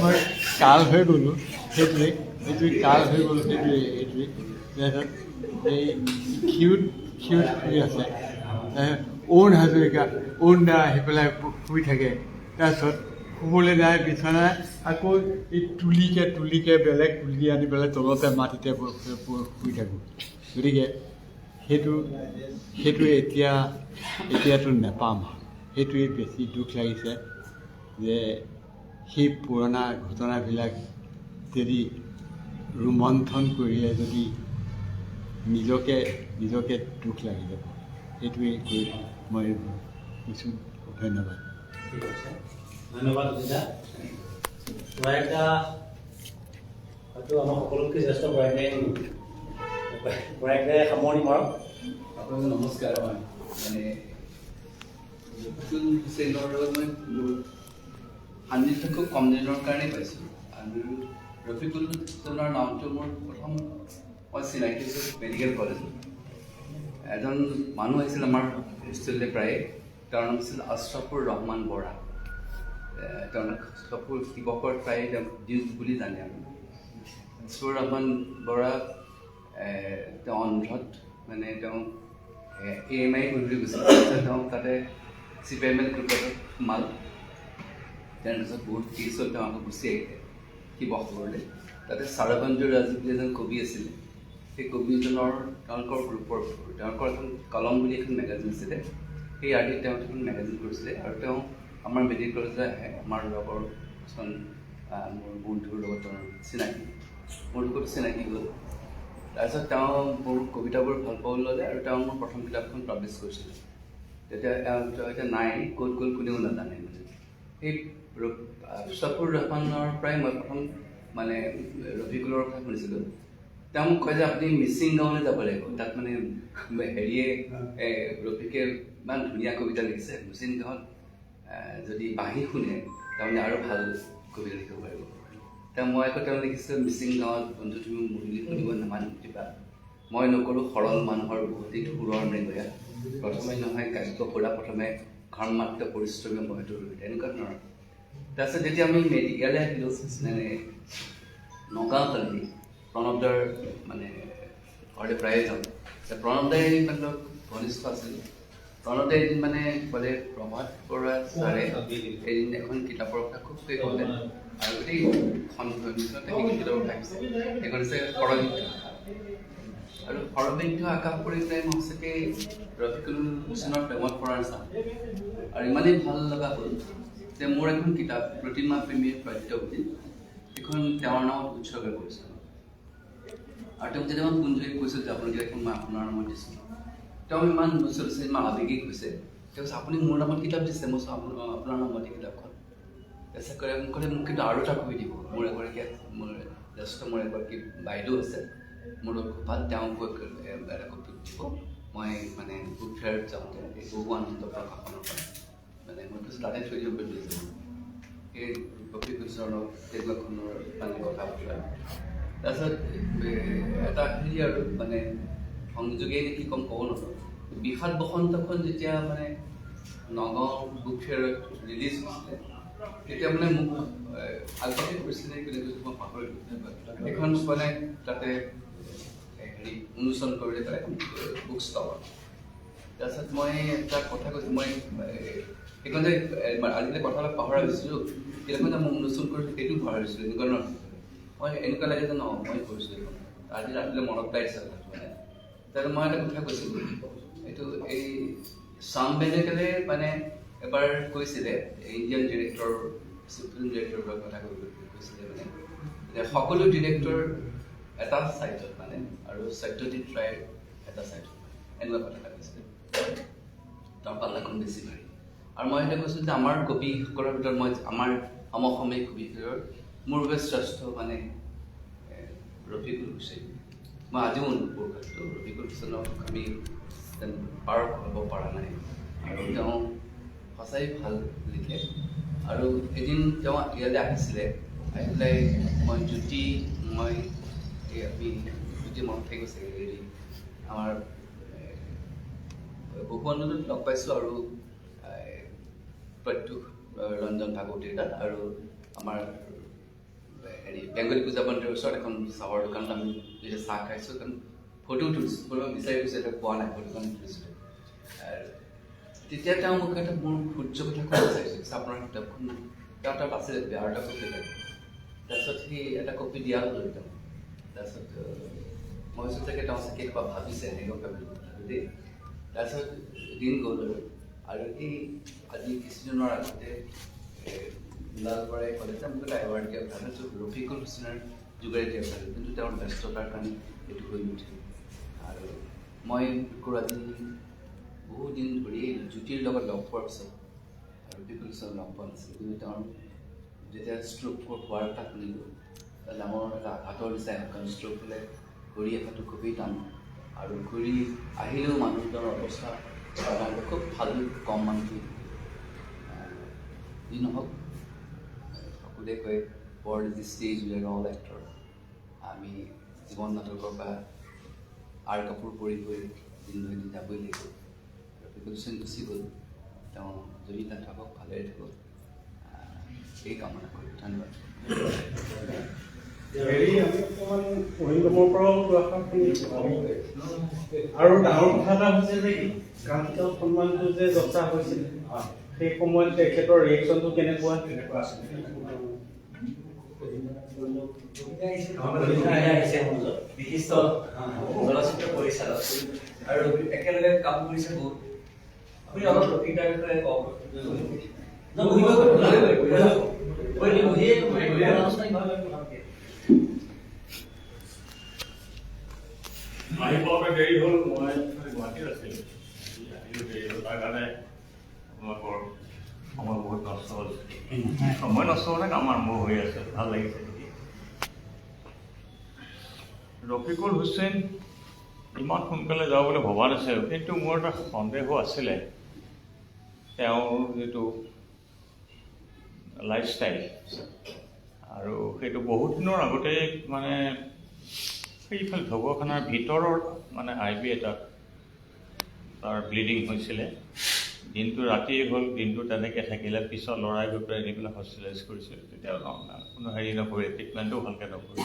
মই কাল হৈ গ'লোঁ, সেইটোৱে কাল হৈ গ'লোঁ, সেইটোৱে সেইটোৱে। তাৰপিছত এই ক্ষীৰোদ শুই আছে, তাৰপিছত অৰুণ হাজৰিকা, অৰুণ দা আহি পেলাই শুই থাকে। তাৰপিছত শুবলৈ যায় বিচনা, আকৌ এই তুলিকে বেলেগ তুলি আনি পেলাই তলতে মাটিতে শুই থাকোঁ। গতিকে সেইটো সেইটো এতিয়াতো নাপাম, সেইটোৱে বেছি দুখ লাগিছে যে সেই পুৰণা ঘটনাবিলাক যদি ৰোমন্থন কৰিলে যদি নিজকে নিজকে দুখ লাগি যাব। সেইটোৱে কৈ মই কৈছোঁ, ধন্যবাদ। ঠিক আছে, ধন্যবাদ অজিতা। প্ৰয়াগদা হয়তো আমাৰ সকলোতকৈ জ্যেষ্ঠ প্ৰয়াগদাই সামৰণি মাৰক। আপোনালোক নমস্কাৰ। মানে ৰফিকুল হুছেইনৰ লগত মই মোৰ সান্নিধ্য খুব কম দিনৰ কাৰণেই পাইছোঁ। আৰু ৰফিকুল হুছেইনৰ নামটো মোৰ প্ৰথম মই চিনাকি হৈছোঁ মেডিকেল কলেজত। এজন মানুহ আহিছিল আমাৰ হোষ্টেললৈ প্ৰায়ে, তেওঁৰ নাম আছিল আশ্ৰাফুৰ ৰহমান বৰা। তেওঁলোক আশ্ৰাফুৰ শিৱসাগৰত প্ৰায়ে তেওঁক ডিউক বুলি জানে। আৰু আশ্ৰাফুৰ ৰহমান বৰা তেওঁ অন্ধ্ৰত মানে তেওঁ এ.এম.আই কৰিবলৈ গৈছিল। তেওঁ তাতে CPI(M)L গ্ৰুপত সোমাল। তাৰপিছত বহুত কেছ হ'ল, তেওঁ আকৌ গুচি আহিলে শিৱসাগৰলৈ। তাতে সাৰবন্ধু ৰাজীৱ বুলি এজন কবি আছিলে, সেই কবিজনৰ তেওঁলোকৰ গ্ৰুপৰ তেওঁলোকৰ এখন কলম বুলি এখন মেগাজিন আছিলে, সেই আৰ্হিত তেওঁ এখন মেগাজিন কৰিছিলে। আৰু তেওঁ আমাৰ মেডিকেল কলেজলৈ আহে, আমাৰ লগৰ কিছুমান মোৰ বন্ধুৰ লগত তেওঁৰ চিনাকি, মোৰ লগত চিনাকি হ'ল। তাৰপিছত তেওঁ মোৰ কবিতাবোৰ ভাল পাবলৈ ল'লে আৰু তেওঁ মোৰ প্ৰথম কিতাপখন পাব্লিছ কৰিছিলে। তেতিয়া তেওঁ এতিয়া নাই, ক'ত গ'ল কোনেও নাজানে। মানে সেই আশ্ৰাফুৰ ৰহমানৰ পৰাই মই প্ৰথম মানে ৰফিকুলৰ কথা শুনিছিলোঁ। তেওঁ মোক কয় যে আপুনি মিচিং গাঁৱলৈ যাব লাগিব, তাত মানে হেৰিয়ে ৰফিকে ইমান ধুনীয়া কবিতা লিখিছে, মিচিং গাঁৱত যদি বাঁহী শুনে তাৰমানে আৰু ভাল কবিতা লিখিব পাৰিব। তেওঁ মই আকৌ তেওঁ লিখিছে মিচিং গাঁৱত বন্ধু তুমি মুৰুলী শুনিব নামাতিবা, মই নকৰোঁ সৰল মানুহৰ বহুতিত সুৰৰ মৃগয়া, প্ৰথমে নহয় কাব্য সুৰা, প্ৰথমে ঘৰ্মাত্ম পৰিশ্ৰমী মইতো এনেকুৱা ধৰণৰ। তাৰপিছত যেতিয়া আমি ইয়ালৈ আহিলোঁ, মানে নগাঁও পালোহি, প্ৰণৱ দাৰ মানে ঘৰলৈ প্ৰায়ে যাওঁ। প্ৰণৱ দাই মানে ঘনিষ্ঠ আছিল। প্ৰণৱ দাই এদিন মানে ক'লে, প্ৰভাত বৰুৱা ছাৰে এদিন এখন কিতাপৰ কথা খুবকৈ ক'লে আৰু গোটেই কিতাপৰ কথা আহিছে, সেইখন হৈছে শৰবিদ্ধ আকাশ। আৰু শৰবিদ্ধ আকাশ পঢ়ি পেলাই মই সঁচাকৈ ৰফিকুল হুছেইনৰ প্ৰেমত পৰাৰ নিচিনা আৰু ইমানেই ভাল লগা হ'ল যে মোৰ এখন কিতাপ প্ৰতিমা প্ৰেমীৰ পদ্য বুলি, সেইখন তেওঁৰ নামত উৎসৰ্গা কৰিছিলোঁ। আৰু তেওঁক যেতিয়া মই ফোন যোগে কৈছিলোঁ যে আপোনাৰ কিতাপখন মই আপোনাৰ নামত দিছোঁ, তেওঁ ইমান চলিছে, ইমান আৱেগিক হৈছে। তেওঁ কৈছে আপুনি মোৰ নামত কিতাপ দিছে? মই কৈছোঁ আপোনাৰ নামত এই কিতাপখন। তাৰপিছত ক'লে, মোক ক'লে মোক কিন্তু আৰু এটা কপি দিব, মোৰ এগৰাকী মোৰ জ্যেষ্ঠ মোৰ এগৰাকী বাইদেউ আছে, মোৰ লগত খুব ভাল, তেওঁক এটা কপি দিব। মই মানে বুক ফেয়াৰত যাওঁতে এই বহু আনন্দ প্ৰকাশনৰ পৰা মানে মই কৈছোঁ তাতে থৈ দিব বুলি যাব। এই ৰফিকুল হুছেইনৰ টেবুলখনৰ মানে কথা বতৰা। তাৰপিছত এটা হেৰি আৰু মানে সংযোগেই নেকি কম ক'ব নোৱাৰোঁ, বিষাদ বসন্তখন যেতিয়া মানে নগাঁও বুক ফেয়াৰত ৰিলিজ হৈছিলে, তেতিয়া মানে মোক আগবাঢ়ি কৰিছিলে কিন্তু মই পাহৰিলোঁ। সেইখন মানে তাতে হেৰি উন্মোচন কৰিলে পেলাই বুক ষ্টলত। তাৰপিছত মই এটা কথা কৈছোঁ, মই সেইখন যে আজিকালি কথা অলপ পাহৰা হৈছিলোঁ, সেইখন যে মই উন্মোচন কৰিছিলোঁ সেইটো পাহৰিছিলোঁ। এনেকুৱা নহয়, মই এনেকুৱা লাগে যে নহয় মই কৰিছিলোঁ এইখন, আজি ৰাতিলৈ মনত পেলাইছে কথাটো মানে। তাৰপিছত মই এটা কথা কৈছিলোঁ, এইটো এই শ্যাম বেনেগলে মানে এবাৰ কৈছিলে, ইণ্ডিয়ান ডিৰেক্টৰ ফিল্ম ডিৰেক্টৰৰ কথা কৈছিলে মানে যে সকলো ডিৰেক্টৰ এটা ছাইডত মানে আৰু সত্যজিৎ ৰায়ৰ এটা ছাইডত, এনেকুৱা কথা এটা কৈছিলে। তাৰ পাল্লাখন বেছি ভাৰী। আৰু মই এতিয়া কৈছোঁ যে আমাৰ কবিসকলৰ ভিতৰত মই আমাৰ সমসাময়িক কবিসকলৰ মোৰ বাবে শ্ৰেষ্ঠ মানে ৰফিকুল হুছেইন। মই আজিও অনুভৱ কৰোঁ কথাটো, ৰফিকুল হুছেইনক আমি পাৰ হ'ব পৰা নাই আৰু তেওঁ সঁচাই ভাল লিখে। আৰু এদিন তেওঁ ইয়ালৈ আহিছিলে, আহি পেলাই মই জ্যোতি মই এই আমি জ্যোতি মনত থাকি গৈছে, হেৰি আমাৰ বহুৱানন্দত লগ পাইছোঁ আৰু প্ৰত্যুষ ৰঞ্জন ভাগৱতীৰ তাত আৰু আমাৰ হেৰি বেংগলী পূজা মন্দিৰৰ ওচৰত এখন চাহৰ দোকানত আমি যেতিয়া চাহ খাইছোঁ, কাৰণ ফটো তুলিছোঁ, ফটো বিচাৰি গৈছোঁ, এতিয়া পোৱা নাই, ফটোখন তুলিছিলোঁ। তেতিয়া তেওঁ মোক এটা মোৰ সূৰ্য কথা ক'ব বিচাৰিছিল, আপোনাৰ কিতাপখন তেওঁ তাত আছিলে, আৰু এটা কপি লাগে। তাৰপিছত সেই এটা কপি দিয়া হ'ল তেওঁ। তাৰপিছত মই ভাবিছোঁ চাগে তেওঁ চাগে কিবা ভাবিছে, এনেকুৱা ভাবিলোঁ কথাটো দেই। তাৰপিছত দিন গ'ল আৰু সেই আজি কিছুদিনৰ আগতে দুলাল বৰাই ক'লে যে মোক এটা এৱাৰ্ড দিয়া কথা, ৰফিকুল হুছেইনৰ যোগেৰে দিয়া কথা, কিন্তু তেওঁৰ ব্যস্ততাৰ কাৰণে সেইটো হৈ নুঠিল। আৰু মই কৰোঁ আজি বহু দিন ধৰি জ্যোতিৰ লগত লগ পোৱাৰ পিছত ৰফিকুল হুছেইনক লগ পোৱা নাছিলোঁ, কিন্তু তেওঁৰ যেতিয়া ষ্ট্ৰ'ক হোৱাৰ কথা শুনিলোঁ, ডাঙৰ এটা আঘাতৰ নিচিনাই, কাৰণ ষ্ট্ৰ'ক হ'লে ঘূৰি অহাটো খুবেই টান আৰু ঘূৰি আহিলেও মানুহজনৰ অৱস্থা সাধাৰণতে খুব ভাল কম মানুহটো। যি নহওক, সকলোৱে কয় world is the stage, we are all actor. আমি জীৱন নাটকৰ পৰা আৰ কাপোৰ পৰি গৈ দিন ধৰি দিন যাবই লাগিব। ৰফিকুল হুছেইন গুচি গ'ল, তেওঁ যদি নাথাকক ভালেৰে থাকক, এই কামনা কৰোঁ। ধন্যবাদ। হেৰি আমি অকণমান অৰিন্দমৰ পৰাও দুআষাৰ শুনিছোঁ। আৰু ডাঙৰ কথা এটা হৈছে যে কান্তিলাল সন্মানটো যে যঁচা হৈছিল সেই সময়ত তেখেতৰ ৰিয়েকশ্যনটো কেনেকুৱা কেনেকুৱা আছিলে? বিশিষ্ট চলচ্চিত্ৰ পৰিচালক আৰু একেলগে কাম কৰিছে বহুত। আপুনি অলপ ৰফিকদাৰ বিষয়ে কওক। আহি পাওঁতে দেৰি হ'ল, মই গুৱাহাটীত আছিলোঁ, আহিলোঁ দেৰি হ'ল, তাৰ কাৰণে আপোনালোকৰ সময় বহুত নষ্ট হ'ল। সময় নষ্ট মানে কাম আৰম্ভ হৈ আছে, ভাল লাগিছে দেখি। ৰফিকুল হুছেইন ইমান সোনকালে যাব বুলি ভবা নাছিলোঁ, কিন্তু মোৰ এটা সন্দেহো আছিলে তেওঁৰ যিটো লাইফষ্টাইল, আৰু সেইটো বহুত দিনৰ আগতেই মানে সেইফালে ঢকুৱাখানাৰ ভিতৰৰ মানে আই বি এটাত তাৰ ব্লিডিং হৈছিলে। দিনটো ৰাতিয়ে হ'ল, দিনটো তেনেকৈ থাকিলে, পিছত ল'ৰাই গৈ পেলাই নি পেলাই হস্পিটেলাইজ কৰিছিল। তেতিয়া কোনো হেৰি নকৰিলে, ট্ৰিটমেণ্টো ভালকৈ নকৰিলে।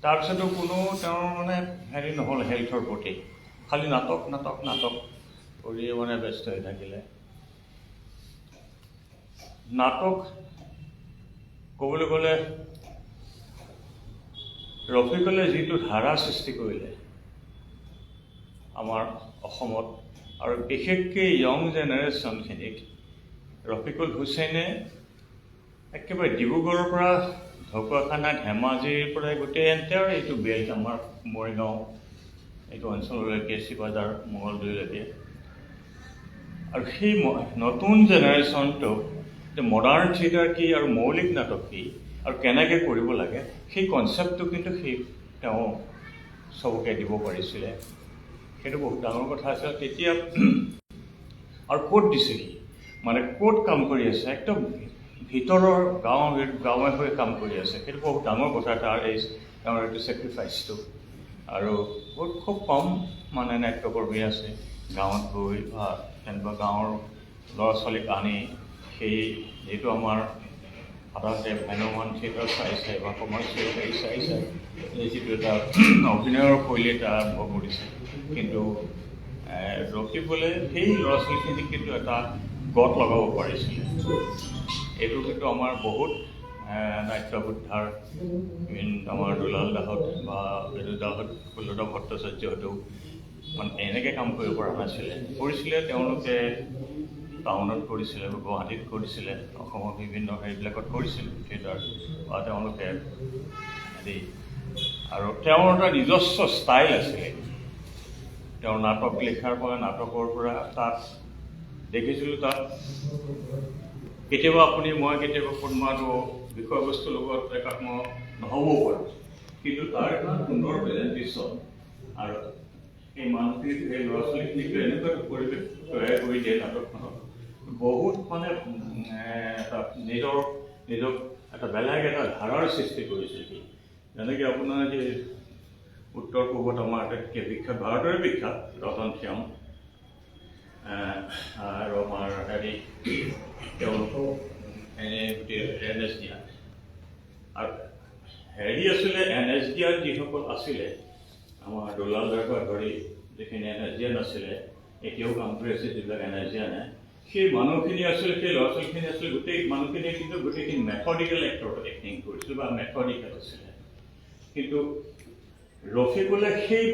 তাৰপিছতো কোনো তেওঁৰ মানে হেৰি নহ'ল হেল্থৰ প্ৰতি, খালি নাটক নাটক নাটক কৰিয়ে মানে ব্যস্ত হৈ থাকিলে। নাটক ক'বলৈ গ'লে ৰফিকুলে যিটো ধাৰা সৃষ্টি কৰিলে আমাৰ অসমত, আৰু বিশেষকৈ য়ং জেনেৰেশ্যনখিনিক ৰফিকুল হুছেইনে একেবাৰে ডিব্ৰুগড়ৰ পৰা ঢকুৱাখানা, ধেমাজিৰ পৰা গোটেই এণ্টায়াৰ এইটো বেল্ট আমাৰ মৰিগাঁও এইটো অঞ্চললৈকে, চিপাঝাৰ, মঙলদৈলৈকে, আৰু সেই নতুন জেনেৰেশ্যনটোক যে মডাৰ্ণ থিয়েটাৰ কি আৰু মৌলিক নাটক কি আৰু কেনেকৈ কৰিব লাগে, সেই কনচেপ্টটো কিন্তু সেই তেওঁ চবকে দিব পাৰিছিলে। সেইটো বহুত ডাঙৰ কথা আছিল তেতিয়া। আৰু ক'ত দিছেহি, মানে ক'ত কাম কৰি আছে, একদম ভিতৰৰ গাঁৱৰ গাঁৱে হৈ কাম কৰি আছে। সেইটো বহুত ডাঙৰ কথা, তাৰ এই তেওঁৰ এইটো ছেক্ৰিফাইচটো। আৰু বহুত খুব কম মানে নাট্যকৰ্মী আছে গাঁৱত গৈ বা তেনেকুৱা গাঁৱৰ ল'ৰা ছোৱালীক আনি, সেই যিটো আমাৰ সাধাৰণতে ভ্ৰাম্যমান থিয়েটাৰ চাই চাই বা কমাৰ্চিয়েল হেৰি চাই চাই এই যিটো এটা অভিনয়ৰ শৈলী এটা আৰম্ভ কৰিছে। কিন্তু ৰকিবুলে সেই ল'ৰা ছোৱালীখিনিক কিন্তু এটা গত লগাব পাৰিছিলে। এইটো কিন্তু আমাৰ বহুত নাট্যবোদ্ধাৰ আমাৰ দুলাল দাহঁত বা বেদু দাহঁত, কুলদা ভট্টাচাৰ্যহঁতেও মানে এনেকৈ কাম কৰিব পৰা নাছিলে। কৰিছিলে তেওঁলোকে, টাউনত কৰিছিলে, গুৱাহাটীত কৰিছিলে, অসমৰ বিভিন্ন হেৰিবিলাকত কৰিছিলে থিয়েটাৰ বা তেওঁলোকে হেৰি। আৰু তেওঁৰ এটা নিজস্ব ষ্টাইল আছিলে। তেওঁৰ নাটক লিখাৰ পৰা, নাটকৰ পৰা তাত দেখিছিলোঁ, তাত কেতিয়াবা আপুনি মই কেতিয়াবা কোনোবাটো বিষয়বস্তুৰ লগত একাত্ম নহ'বও পাৰোঁ, কিন্তু তাৰ ইমান সুন্দৰ প্ৰেজেণ্টেশ্যন আৰু সেই মানুহখিনিক, সেই ল'ৰা ছোৱালীখিনিক এনেকুৱা এটা পৰিৱেশ তৈয়াৰ কৰি দিয়ে নাটকখনত, বহুত মানে এটা নিজক এটা বেলেগ এটা ধাৰাৰ সৃষ্টি কৰিছে সি। যেনেকৈ আপোনাৰ যে উত্তৰ পূবত আমাৰ আটাইতকৈ বিখ্যাত, ভাৰতৰে বিখ্যাত ৰতন শ্যাম আৰু আমাৰ হেৰি তেওঁলোকেও এনে গোটেই এন এছ দিয়া আৰু হেৰি আছিলে। এন এছ ডিয়াৰ যিসকল আছিলে, আমাৰ দুলাল দাৰ পৰা ধৰি যিখিনি এন এছ ডিয়ান আছিলে, এতিয়াও কাম কৰি আছে যিবিলাক এন এছ ডিয়ানে, সেই মানুহখিনি আছিলে, সেই ল'ৰা ছোৱালীখিনি আছিলে, গোটেই মানুহখিনিয়ে কিন্তু গোটেইখিনি মেথডিকেল এক্টিং কৰিছিল বা মেথডিকেল আছিলে। কিন্তু ৰফিকুলে সেই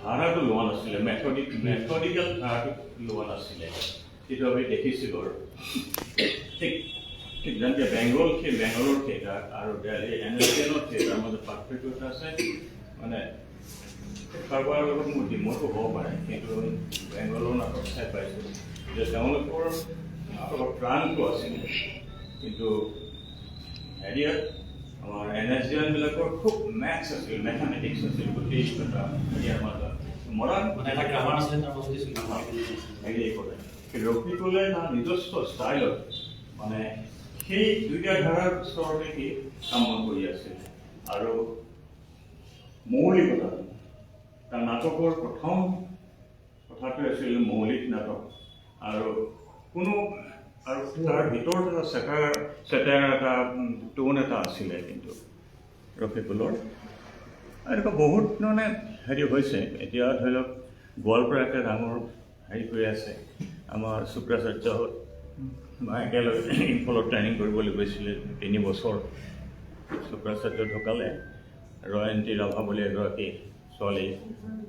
ধাৰাটো লোৱা নাছিলে, মেথডিকেল ধাৰাটো লোৱা নাছিলে, যিটো আমি দেখিছিলোঁ। আৰু ঠিক ঠিক যেনেকৈ বেংগল, সেই বেংগলৰ থিয়েটাৰ আৰু দেলহি এন এছ ডি এনৰ থিয়েটাৰৰ মাজত পাৰ্থক্য এটা আছে। মানে কাৰোবাৰ লগত মোৰ দ্বিমতো হ'ব পাৰে, কিন্তু বেংগলৰ নাটক চাই পাইছোঁ যে তেওঁলোকৰ নাটকৰ প্ৰাণটো আছিলে, কিন্তু হেৰিয়াত আমাৰ এন এছ ডি এনবিলাকৰ খুব মেথছ আছিল, মেথামেটিক্স আছিল গোটেই এটা হেৰিয়াৰ মাজত মডাৰ্ণ মানে এটা গ্ৰামাৰ আছিলে, তাৰ মাজতে চলি হেৰি কৰে। ৰফিকুলে তাৰ নিজস্ব ষ্টাইলত মানে সেই দুইটা ধাৰাৰ ওচৰতে সি কাম বন কৰি আছিলে। আৰু মৌলিকতা, তাৰ নাটকৰ প্ৰথম কথাটোৱে আছিল মৌলিক নাটক। আৰু কোনো আৰু তাৰ ভিতৰত এটা চেটায়াৰ এটা টোন এটা আছিলে কিন্তু ৰফিকুলৰ। এনেকুৱা বহুত মানে হেৰি হৈছে। এতিয়া ধৰি লওক গোৱালপাৰা এটা ডাঙৰ হেৰি কৰি আছে, আমাৰ শুক্ৰাচাৰ্যহঁত বা একেলগে ইম্ফলত ট্ৰেইনিং কৰিবলৈ গৈছিলে 3 বছৰ। শুক্ৰাচাৰ্য ঢুকালে, ৰয়ন্তী ৰাভা বুলি এগৰাকী ছোৱালী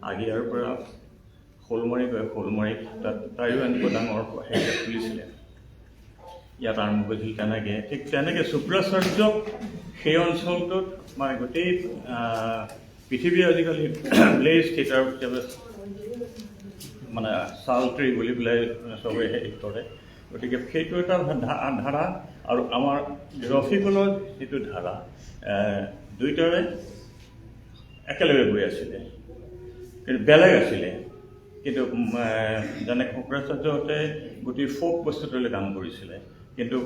আগিয়াৰ পৰা শ'লমাৰী কয়, শ'লমাৰীত তাত তাইও এনেকুৱা ডাঙৰ হেৰি এটা খুলিছিলে, ইয়াত আৰম্ভ কৰিছিল তেনেকৈ। ঠিক তেনেকৈ শুক্ৰাচাৰ্যক সেই অঞ্চলটোত মানে গোটেই পৃথিৱীৰ আজিকালি ব্লেজ থিয়েটাৰ মানে চালট্ৰি বুলি পেলাই চবেই হেৰি কৰে। গতিকে সেইটো এটা ধাৰা আৰু আমাৰ ৰফিকুলৰ যিটো ধাৰা, দুইটাৰে একেলগে গৈ আছিলে, কিন্তু বেলেগ আছিলে। কিন্তু যেনে শংকৰাচাৰ্যহঁতে গোটেই ফ'ক বস্তুটোলৈ কাম কৰিছিলে, কিন্তু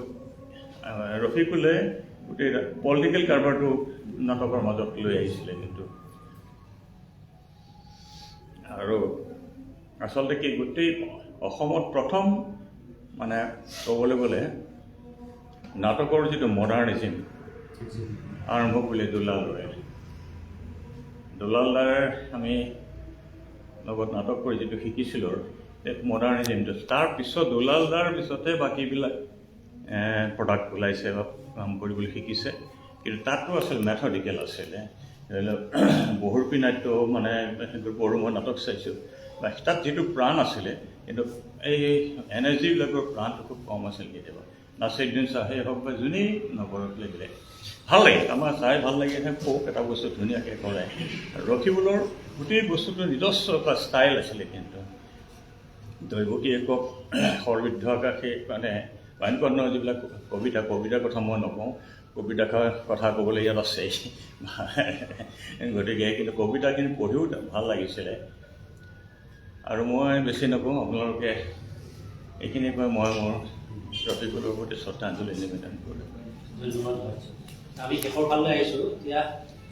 ৰফিকুলে গোটেই পলিটিকেল কাৰবাৰটো নাটকৰ মাজত লৈ আহিছিলে। কিন্তু আৰু আচলতে কি, গোটেই অসমত প্ৰথম মানে ক'বলৈ গ'লে নাটকৰ যিটো মডাৰ্ণিজিম আৰম্ভ কৰিলে দুলাল ৰয়ে। দুলাল দাৰ আমি লগত নাটক কৰি যিটো শিকিছিলোঁ সেই মডাৰ্ণিজিমটো, তাৰপিছত দুলাল দাৰ পিছতহে বাকীবিলাক প্ৰডাক্ট ওলাইছে বা কাম কৰিবলৈ শিকিছে। কিন্তু তাতো আছিল মেথডিকেল আছিলে। ধৰি লওক বহুৰূপী নাট্য, মানে গ্ৰুপৰো মই নাটক চাইছোঁ বা তাত যিটো প্ৰাণ আছিলে, কিন্তু এই এনাৰ্জিবিলাকৰ প্ৰাণটো খুব কম আছিল। কেতিয়াবা নাছিৰুদ্দিন শ্বাহেই হওক বা যোনেই নকৰক লাগিলে ভাল লাগে, আমাৰ চাই ভাল লাগে, সেই ফ'ক এটা বস্তু ধুনীয়াকৈ কৰে। ৰকিবুলৰ গোটেই বস্তুটো নিজস্ব এটা ষ্টাইল আছিলে। কিন্তু দৈৱকী একক, শৰবিদ্ধ আকাশে, মানে এনেকুৱা ধৰণৰ যিবিলাক কবিতা, কবিতাৰ কথা মই নকওঁ, কবিতা কথা ক'বলৈ ইয়াত আছেই। গতিকে কিন্তু কবিতাখিনি পঢ়িও ভাল লাগিছিলে। আৰু মই বেছি নকওঁ, আপোনালোকে এইখিনি কৈ মই মোৰ ৰফিকুলৰ প্ৰতি শ্ৰদ্ধাঞ্জলি নিবেদন কৰিলোঁ। ধন্যবাদ। আমি শেষৰ ফাললৈ আহিছোঁ। এতিয়া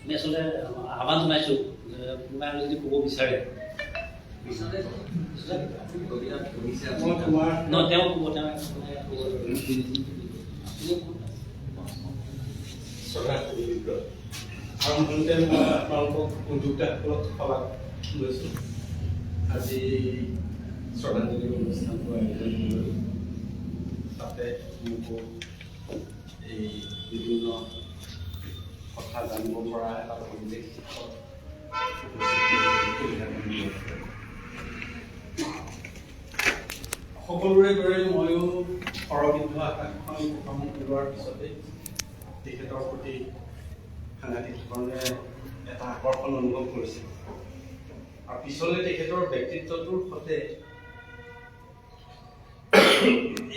আমি আচলতে আহ্বান জনাইছোঁ যে কোনোবাই আৰু যদি ক'ব বিচাৰে। মই তোমাৰ ন, তেওঁ ক'ব, তেওঁ মানে ক'ব। আপুনি শ্ৰদ্ধাঞ্জলি। আৰম্ভণিতে মই আপোনালোকক, উদ্যোক্তাসকলক শলাগ লৈছোঁ, আজি শ্ৰদ্ধাঞ্জলি অনুষ্ঠানটো আয়োজন কৰি তাতে মোকো এই বিভিন্ন কথা জানিব পৰা এটা পৰিৱেশ সুবিধা কৰি দিয়াৰ বাবে। সকলোৰে দৰে ময়ো শৰবিদ্ধ আকাশখন প্ৰথম ওলোৱাৰ পিছতে তেখেতৰ প্ৰতি সাংঘাতিক ধৰণে এটা আকৰ্ষণ অনুভৱ কৰিছিল আৰু পিছলৈ তেখেতৰ ব্যক্তিত্বটোৰ সৈতে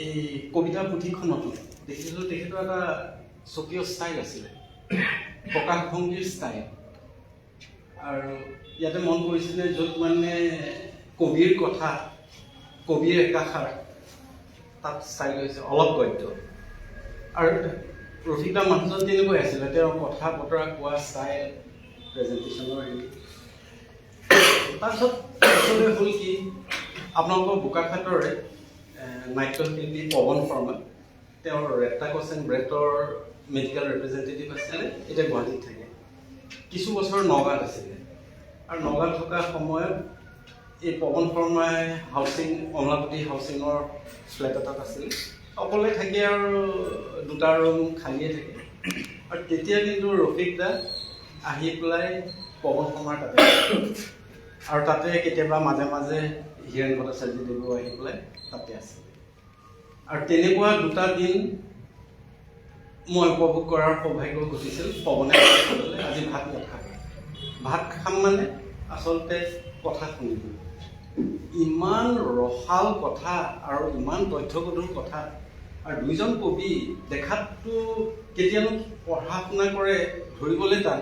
এই কবিতা পুথিখনতো দেখিছিলোঁ, তেখেতৰ এটা স্বকীয় ষ্টাইল আছিলে, প্ৰকাশভংগীৰ ষ্টাইল। আৰু ইয়াতে মন কৰিছিলে, য'ত মানে কবিৰ কথা, কবিৰ একাষাৰ, তাত ষ্টাইল হৈছে অলপ গদ্য। আৰু ৰফিক দা মানুহজন তেনেকুৱাই আছিলে, তেওঁৰ কথা বতৰা কোৱা ষ্টাইল, প্ৰেজেণ্টেশ্যনৰ হেৰি। তাৰপিছত পিছলৈ হ'ল কি, আপোনালোকৰ বোকাখাতৰে নাট্যশিল্পী পৱন শৰ্মা, তেওঁৰ ৰেপ্টাকছ এণ্ড ব্ৰেটৰ মেডিকেল ৰিপ্ৰেজেণ্টেটিভ আছিলে, এতিয়া গুৱাহাটীত থাকে। কিছু বছৰ নগাঁৱত আছিলে আৰু নগাঁৱত থকা সময়ত এই পৱন শৰ্মাই হাউচিং, কমলাপতি হাউচিঙৰ ফ্লেট এটাত আছিলে, অকলে থাকে আৰু দুটা ৰুম খালীয়ে থাকে। আৰু তেতিয়া কিন্তু ৰফিক দা আহি পেলাই পৱন শৰ্মাৰ তাতে আৰু তাতে কেতিয়াবা মাজে মাজে হীৰেণ ভট্টাচাৰ্যদেৱো আহি পেলাই তাতে আছিলে। আৰু তেনেকুৱা দুটা দিন মই উপভোগ কৰাৰ সৌভাগ্য ঘটিছিল। পৱনে ক'লে, আজি ভাত ইয়াত খাব, ভাত খাম মানে আচলতে কথা শুনিলোঁ। ইমান ৰসাল কথা আৰু ইমান তথ্যগধুৰ কথা। আৰু দুইজন কবি দেখাততো কেতিয়ানো পঢ়া শুনা কৰে ধৰিবলৈ টান,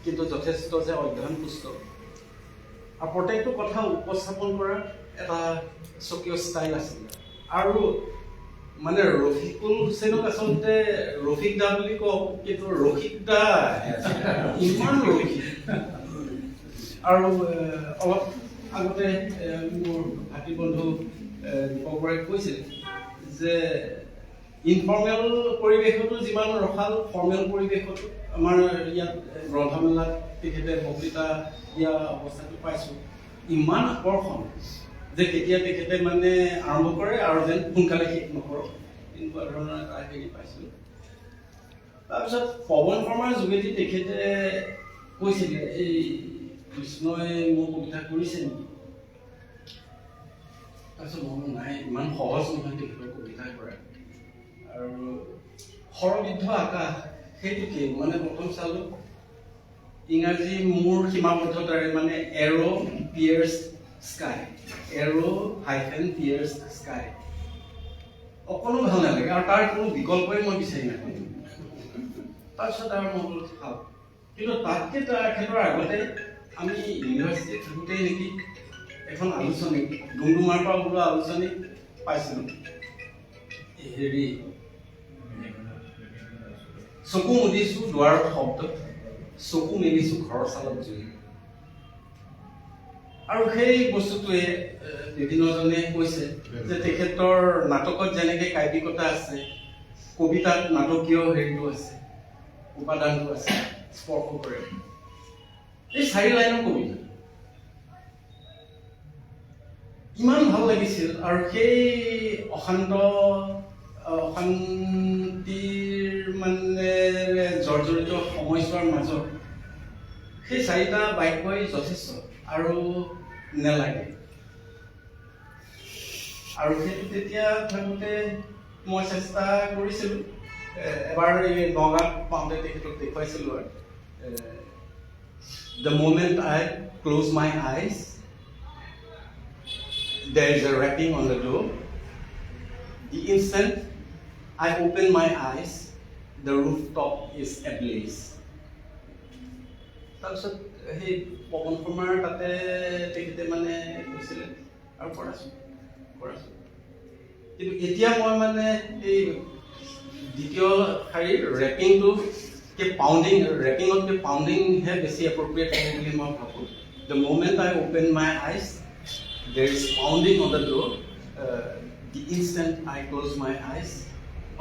কিন্তু যথেষ্ট যে অধ্যয়নপুষ্ট আৰু প্ৰত্যেকটো কথা উপস্থাপন কৰাৰ এটা স্বকীয় ষ্টাইল আছিলে। আৰু মানে ৰফিকুল হুছেইনক আচলতে ৰফিক দা বুলি কওঁ, কিন্তু ৰসিক দা, ইমান ৰসিক। আৰু অলপ আগতে মোৰ ভাতৃ বন্ধু দীপক বৰাই কৈছিল যে ইনফৰ্মেল পৰিৱেশতো যিমান ৰসাল, ফৰ্মেল পৰিৱেশতো, আমাৰ ইয়াত গ্ৰন্থমেলাত তেখেতে বক্তৃতা দিয়া অৱস্থাটো পাইছোঁ, ইমান আকৰ্ষণ যে কেতিয়া তেখেতে মানে আৰম্ভ কৰে আৰু যেন সোনকালে শেষ নকৰক, তেনেকুৱা ধৰণৰ এটা হেৰি পাইছিলোঁ। তাৰপিছত পৱন শৰ্মাৰ যোগেদি তেখেতে কৈছিলে, এই কৃষ্ণই মোৰ কবিতা কৰিছে নেকি? তাৰপিছত মই বোলো, নাই, ইমান সহজ নহয় তেখেতৰ কবিতা কৰা। আৰু শৰবিদ্ধ আকাশ সেইটোকে মানে প্ৰথম চালোঁ, ইংৰাজী মোৰ সীমাবদ্ধতাৰে মানে arrow pierced sky, arrow hyphen pierced sky, অকণো ভাল নালাগে আৰু তাৰ কোনো বিকল্পই মই বিচাৰি নাপাওঁ। তাৰপিছত আৰু মই বোলো থাওক। কিন্তু তাতকৈ তেখেতৰ আগতে আমি ইউনিভাৰ্চিটিত থাকোঁতেই নেকি এখন আলোচনী, ডুমডুমাৰ পৰা ওলোৱা আলোচনী পাইছিলোঁ, হেৰি, চকু মুদিছোঁ দুৱাৰত শব্দ, চকু মেলিছোঁ ঘৰৰ চালত জুই। আৰু সেই বস্তুটোৱে বিভিন্নজনে কৈছে যে তেখেতৰ নাটকত যেনেকে কাব্যিকতা আছে, কবিতাত নাটকীয় হেৰিটো আছে, উপাদানটো আছে, স্পৰ্শ কৰে। এই চাৰি লাইনৰ কবিতা ইমান ভাল লাগিছিল। আৰু সেই অশান্ত অশান্তিৰ মানে জৰ্জৰিত সময়ছোৱাৰ মাজত সেই চাৰিটা বাক্যই যথেষ্ট আৰু নেলাগে। আৰু সেইটো তেতিয়া থাকোঁতে মই চেষ্টা কৰিছিলোঁ, এবাৰ এই নগাঁৱত পাওঁতে তেখেতক দেখুৱাইছিলোঁ। আৰু the moment I close my eyes, there is a rapping on the door. The instant I open my eyes, the rooftop is ablaze. তাৰপিছত সেই পৱন শৰ্মাৰ তাতে তেখেতে মানে কৈছিলে আৰু কৰাচোন, কৰাচোন। কিন্তু এতিয়া মই মানে এই দ্বিতীয় শাৰীৰ ৰেপিংটোতকৈ পাউণ্ডিং, ৰেপিঙতকৈ পাউণ্ডিংহে বেছি এপ্ৰপ্ৰিয়েট হ'ব বুলি মই ভাবোঁ। The moment I open my eyes, there is pounding on the door. The instant I close my eyes,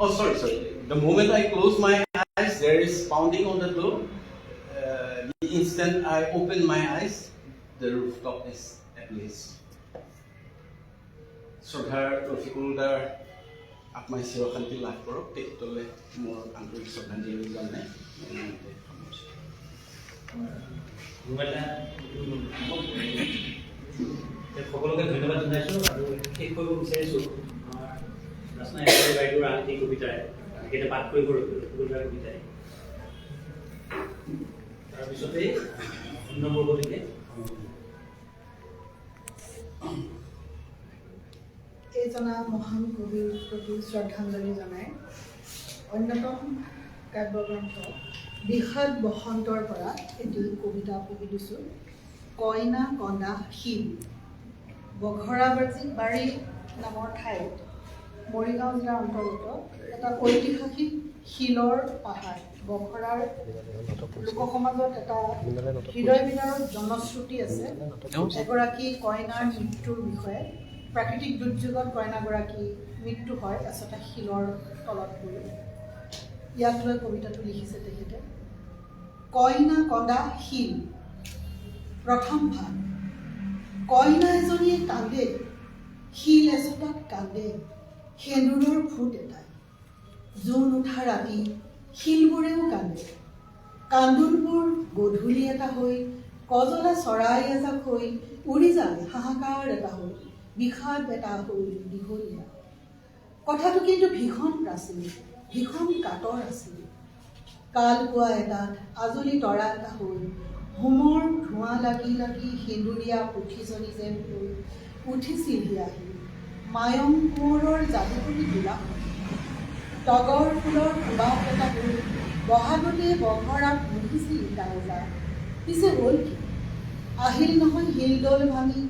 oh sorry, sorry, the moment I close my eyes, there is pounding on the door. The instant I open my eyes, the rooftop is ablaze. শ্ৰদ্ধাৰ ৰফিকুল দাৰ আত্মাই চিৰশান্তি লাভ কৰক, তেখেতলৈ মোৰ আন্তৰিক শ্ৰদ্ধাঞ্জলি জনাই মই ইমানতে সামৰিছোঁ। ৰূপালীদা, সকলোকে ধন্যবাদ জনাইছোঁ আৰু শেষ কৰিব বিচাৰিছোঁ আমাৰ ৰচনা একাডেমী বাইদেউৰ আন এটি কবিতাৰে। তেখেতে পাঠ কৰিব ৰফিকুল দাৰ কবিতাই। তাৰপিছতেই অন্য বৰগতিকে সামৰণি। এইজনা মহান কবিৰ প্ৰতি শ্ৰদ্ধাঞ্জলি জনাই অন্যতম কাব্যগ্ৰন্থ বিষাদ বসন্তৰ পৰা এটি কবিতা পঢ়ি দিছোঁ। কইনা কন্দা শিল। বঘৰাবাৰী বাৰী নামৰ ঠাইত মৰিগাঁও জিলাৰ অন্তৰ্গত এটা ঐতিহাসিক শিলৰ পাহাৰ। বঘৰাৰ লোকসমাজত এটা হৃদয় বিদাৰক জনশ্ৰুতি আছে এগৰাকী কইনাৰ মৃত্যুৰ বিষয়ে। প্ৰাকৃতিক দুৰ্যোগত কইনাগৰাকী মৃত্যু হয় এচটা শিলৰ তলত পৰি। ইয়াক লৈ কবিতাটো লিখিছে তেখেতে। কইনা কন্দা শিল, প্ৰথম ভাগ। কইনা এজনীয়ে কান্দে, শিল এচটাত কান্দে সেন্দুৰৰ ফুট এটাই। জোন উঠা ৰাতি শিলবোৰেও কান্দে। কান্দোনবোৰ গধূলি এটা হৈ, কজলা চৰাই এজাক হৈ উৰি যায়, হাহাকাৰ এটা হৈ, বিষাদ এটা হৈ দীঘলীয়া। কথাটো কিন্তু ভীষণ প্ৰাচীন, ভীষণ কাতৰ আছিল। কাল পুৱা এটাত আজলি তৰা এটা হৈ, হোমৰ ধোঁৱা লাগি লাগি সেন্দুৰীয়া পুথিজনী যেন হৈ উঠিছিলহি আহি মায়ং কোঁৱৰৰ যাদুকৰী দোলাখন। তগৰ ফুলৰ সুবাস এটা হৈ বহাগতে বঘৰাত মুহিছিল গাঁৱজা। পিছে হ'ল কি? আহিল নহয় শিলদল ভাঙি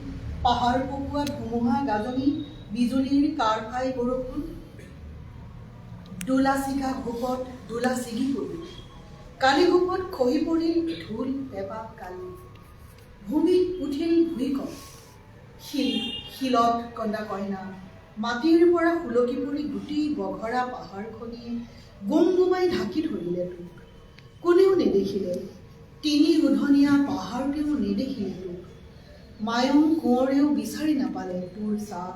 পাহাৰ পকোৱা ধুমুহা গাজনি, বিজুলীৰ কাৰফাই বৰষুণ। দোলা চিগা ঘোপত দোলা ছিগি পৰিল, কালি ঘোপত খহি পৰিল ঢোল পেঁপা কালি। ভূমিত উঠিল ভূঁইকঁপ। শিল শিলত কন্দা কইনা মাটিৰ পৰা সুলকি পৰি গোটেই বঘৰা পাহাৰখনিয়ে গুমগুমাই ঢাকি ধৰিলে তোক। কোনেও নেদেখিলে, তিনি উধনীয়া পাহাৰটোৱেও নেদেখিলে তোক। মায়ং কোঁৱৰেও বিচাৰি নাপালে তোৰ ছাঁ,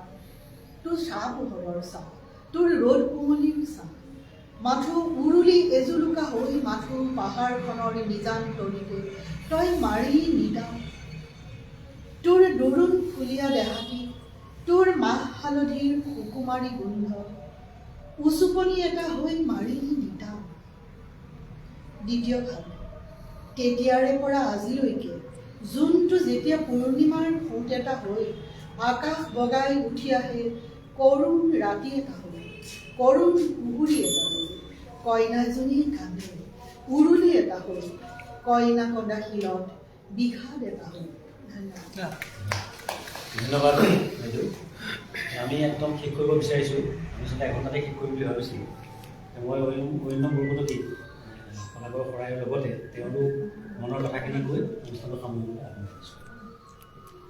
তোৰ ছাঁ পোহৰৰ ছাঁ, তোৰ ৰ'দ কুঁৱলীৰ ছাঁ। মাথো উৰুলি এজুলুকা হৈ মাথো পাহাৰখনৰ নিজান তলিতে তই মাৰিলি নিদাম। তোৰ দৰুণ ফুলীয়া দেহাটি, তোৰ মাহ হালধিৰ সুকুমাৰী গোন্ধ, উচুপনি এটা হৈ মাৰিলি নিতাম। দ্বিতীয় ভাগ। তেতিয়াৰে পৰা আজিলৈকে জোনটো যেতিয়া পূৰ্ণিমাৰ ফোঁট এটা হৈ আকাশ বগাই উঠি আহে, কৰুণ ৰাতি এটা হৈ, কৰুণ কুহুৰি এটা হৈ, কইনা এজনীয়ে কান্দে উৰুলি এটা হৈ, কইনা কন্দা শিলত বিষাদ এটা হৈ। ধন্যবাদ। ধন্যবাদ বাইদেউ। আমি একদম শেষ কৰিব বিচাৰিছোঁ। আমি আচলতে এঘণ্টাতে শেষ কৰিম বুলি ভাবিছিলোঁ। মই অন্য বৰকটকী শলাগৰ শৰাইৰ লগতে তেওঁৰো মনৰ কথাখিনি কৈ অনুষ্ঠানটো সামৰিবলৈ আগবাঢ়িছোঁ।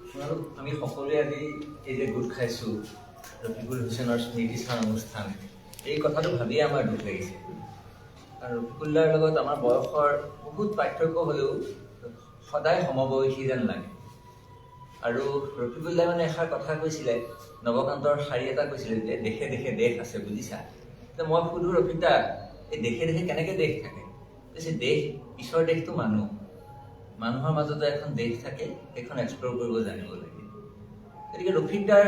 আপোনালোক আমি সকলোৱে আজি এই যে গোট খাইছোঁ ৰফিকুল হুছেইনৰ স্মৃতিচাৰণ অনুষ্ঠান, এই কথাটো ভাবিয়ে আমাৰ দুখ লাগিছে। কাৰণ ৰফিকুল দাৰ লগত আমাৰ বয়সৰ বহুত পাৰ্থক্য হ'লেও সদায় সমবয়সী যেন লাগে। আৰু ৰফিকুল দাই মানে এষাৰ কথা কৈছিলে, নৱকান্তৰ শাৰী এটা কৈছিলে যে দেশে দেশে দেশ আছে বুজিছা। মই সুধো ৰফিক দা, এই দেশে দেশে কেনেকৈ দেশ থাকে? কৈছে দেশ পিছৰ দেশটো মানুহ, মানুহৰ মাজতো এখন দেশ থাকে, সেইখন এক্সপ্ল'ৰ কৰিব জানিব লাগে। গতিকে ৰফিক দাৰ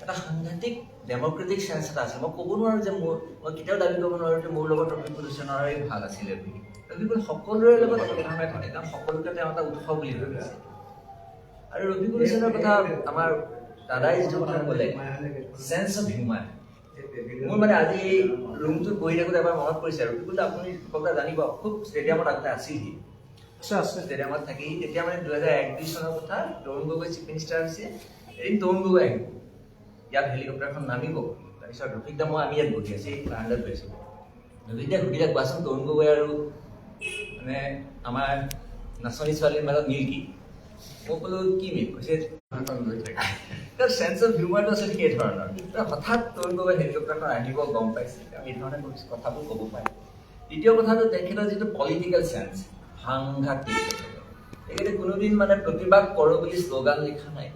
এটা সাংঘাতিক ডেম'ক্ৰেটিক চেন্স এটা আছে। মই ক'ব নোৱাৰোঁ যে মোৰ, মই কেতিয়াও দাবী কৰিব নোৱাৰোঁ যে মোৰ লগত ৰফিকুল হুছেইনৰে ভাল আছিলে বুলি। ৰফিকুল সকলোৰে লগত একেধৰণে থাকে, কাৰণ সকলোকে তেওঁ এটা উৎস বুলি ভাবিছে। আৰু ৰফিকুল হুছেইনৰ কথা আমাৰ দাদাই যিটো কথা ক'লে, চেন্স অফ হিউমাৰ, মোৰ মানে আজি এই ৰুমটোত বহি থাকোঁতে এবাৰ মনত পৰিছে। ৰফিকুল দা, আপুনি দীপক দা জানিব, খুব ষ্টেডিয়ামত আগতে আছিলহি, ষ্টেডিয়ামত থাকি তেতিয়া মানে 2001-2 চনৰ কথা, তৰুণ গগৈ চিফ মিনিষ্টাৰ হৈছে। এদিন তৰুণ গগৈ আহিব, ইয়াত হেলিকপ্টাৰখন নামিব, তাৰপিছত ৰফিক দা মই আমি ইয়াত বহি আছোঁ, এই বাৰাণ্ডাত বহি আছোঁ। ৰফিক দাই সুধিলে, কোৱাচোন তৰুণ গগৈ আৰু মানে আমাৰ নাচনী ছোৱালীৰ মাজত মিল কি? মই ক'লো কি মিল? কৈছে তেওঁৰ চেন্স অফ হিউমাৰটো আছিল সেই ধৰণৰ। হঠাৎ তৰুণ গগৈ হেলিকপ্টাৰখন আহিব গম পাইছে, তেওঁ এই ধৰণে কথাবোৰ ক'ব পাৰে। দ্বিতীয় কথাটো, তেখেতৰ যিটো পলিটিকেল চেন্স সাংঘাতিক। তেখেতে কোনোদিন মানে প্ৰতিবাদ কৰোঁ বুলি শ্লোগান লিখা নাই,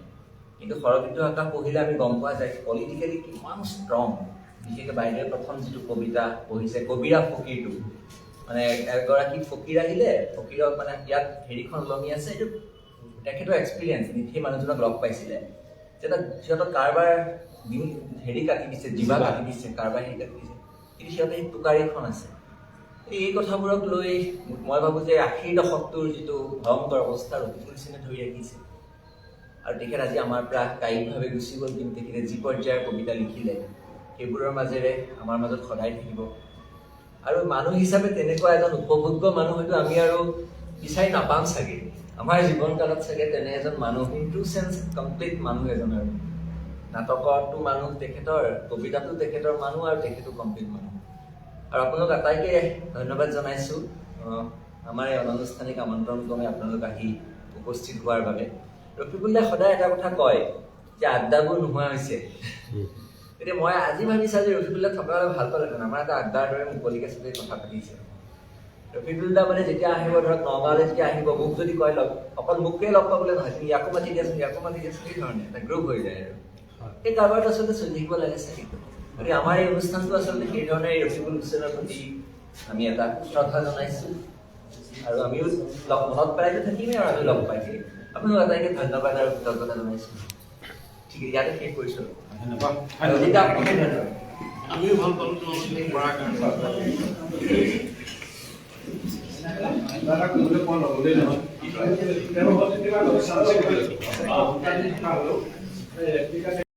কিন্তু শৰবিদ্ধ আকাশ পঢ়িলে আমি গম পোৱা যায় পলিটিকেলি কিমান ষ্ট্ৰং। বিশেষকৈ বাইদেৱে প্ৰথম যিটো কবিতা পঢ়িছে, কবিৰা ফকীৰটো, মানে এগৰাকী ফকীৰ আহিলে, ফকীৰক মানে ইয়াত হেৰিখন ওলমি আছে, এইটো তেখেতৰ এক্সপিৰিয়েঞ্চ, সেই মানুহজনক লগ পাইছিলে যে তাত সিহঁতক কাৰোবাৰ হেৰি কাটি দিছে, জিভা কাটি দিছে, কাৰোবাৰ হেৰি কাটি দিছে, কিন্তু সিহঁতে সেই টোকাৰীখন আছে। এই কথাবোৰক লৈ মই ভাবোঁ যে 80ৰ দশকটোৰ যিটো ভয়ংকৰ অৱস্থা ৰফিকুল হুছেইনে ধৰি ৰাখিছে। আৰু তেখেত আজি আমাৰ পৰা কায়িকভাৱে গুচি গ'ল, কিন্তু তেখেতে যি পৰ্যায়ৰ কবিতা লিখিলে সেইবোৰৰ মাজেৰে আমাৰ মাজত সদায় থাকিব। আৰু মানুহ হিচাপে তেনেকুৱা এজন উপভোগ্য মানুহ হয়তো আমি আৰু বিচাৰি নাপাম চাগে আমাৰ জীৱনকালত চাগে, তেনে এজন মানুহ, ইন ট্ৰু চেন্স কমপ্লিট মানুহ এজন। আৰু নাটকতো মানুহ তেখেতৰ, কবিতাটো তেখেতৰ মানুহ, আৰু তেখেতো কমপ্লিট মানুহ। আৰু আপোনালোক আটাইকে ধন্যবাদ জনাইছোঁ আমাৰ এই অনানুষ্ঠানিক আমন্ত্ৰণ ক্ৰমে আপোনালোক আহি উপস্থিত হোৱাৰ বাবে। ৰফিকুল দাই সদায় এটা কথা কয় যে আড্ডাবোৰ নোহোৱা হৈছে। এতিয়া মই আজি ভাবিছোঁ আজি ৰফিকুল দা থকা হ'লে ভাল পালেহেঁতেন, আমাৰ এটা আড্ডাৰ দৰে মুকলিকে চবেই কথা পাতিছে। ৰফিকুল দা মানে যেতিয়া আহিব, ধৰক নগাঁৱলৈ যেতিয়া আহিব, মোক যদি কয় লগ, অকল মোকে লগ পাবলৈ নহয়, তুমি ইয়াকো মাতি দিয়াচোন, ইয়াকো মাতি দিয়াচোন, সেই ধৰণে এটা গ্ৰুপ হৈ যায়। আৰু সেই কাৰবাৰটো আচলতে চলি থাকিব লাগে চাগে। গতিকে আমাৰ এই অনুষ্ঠানটো আচলতে সেই ধৰণে এই ৰফিকুল হুছেইনৰ প্ৰতি আমি এটা শ্ৰদ্ধা জনাইছোঁ, আৰু আমিও লগ মনত পেলাইতো থাকিমেই, আৰু আমি লগ পাই থাকিম। আপোনালোক আটাইকে ধন্যবাদ আৰু কৃতজ্ঞতা জনাইছোঁ। ঠিক, ইয়াতে শেষ কৰিছোঁ। ধন্যবাদ। আমিও ভাল পালোঁ তোমালোকে কৰাৰ কাৰণে। নহয়।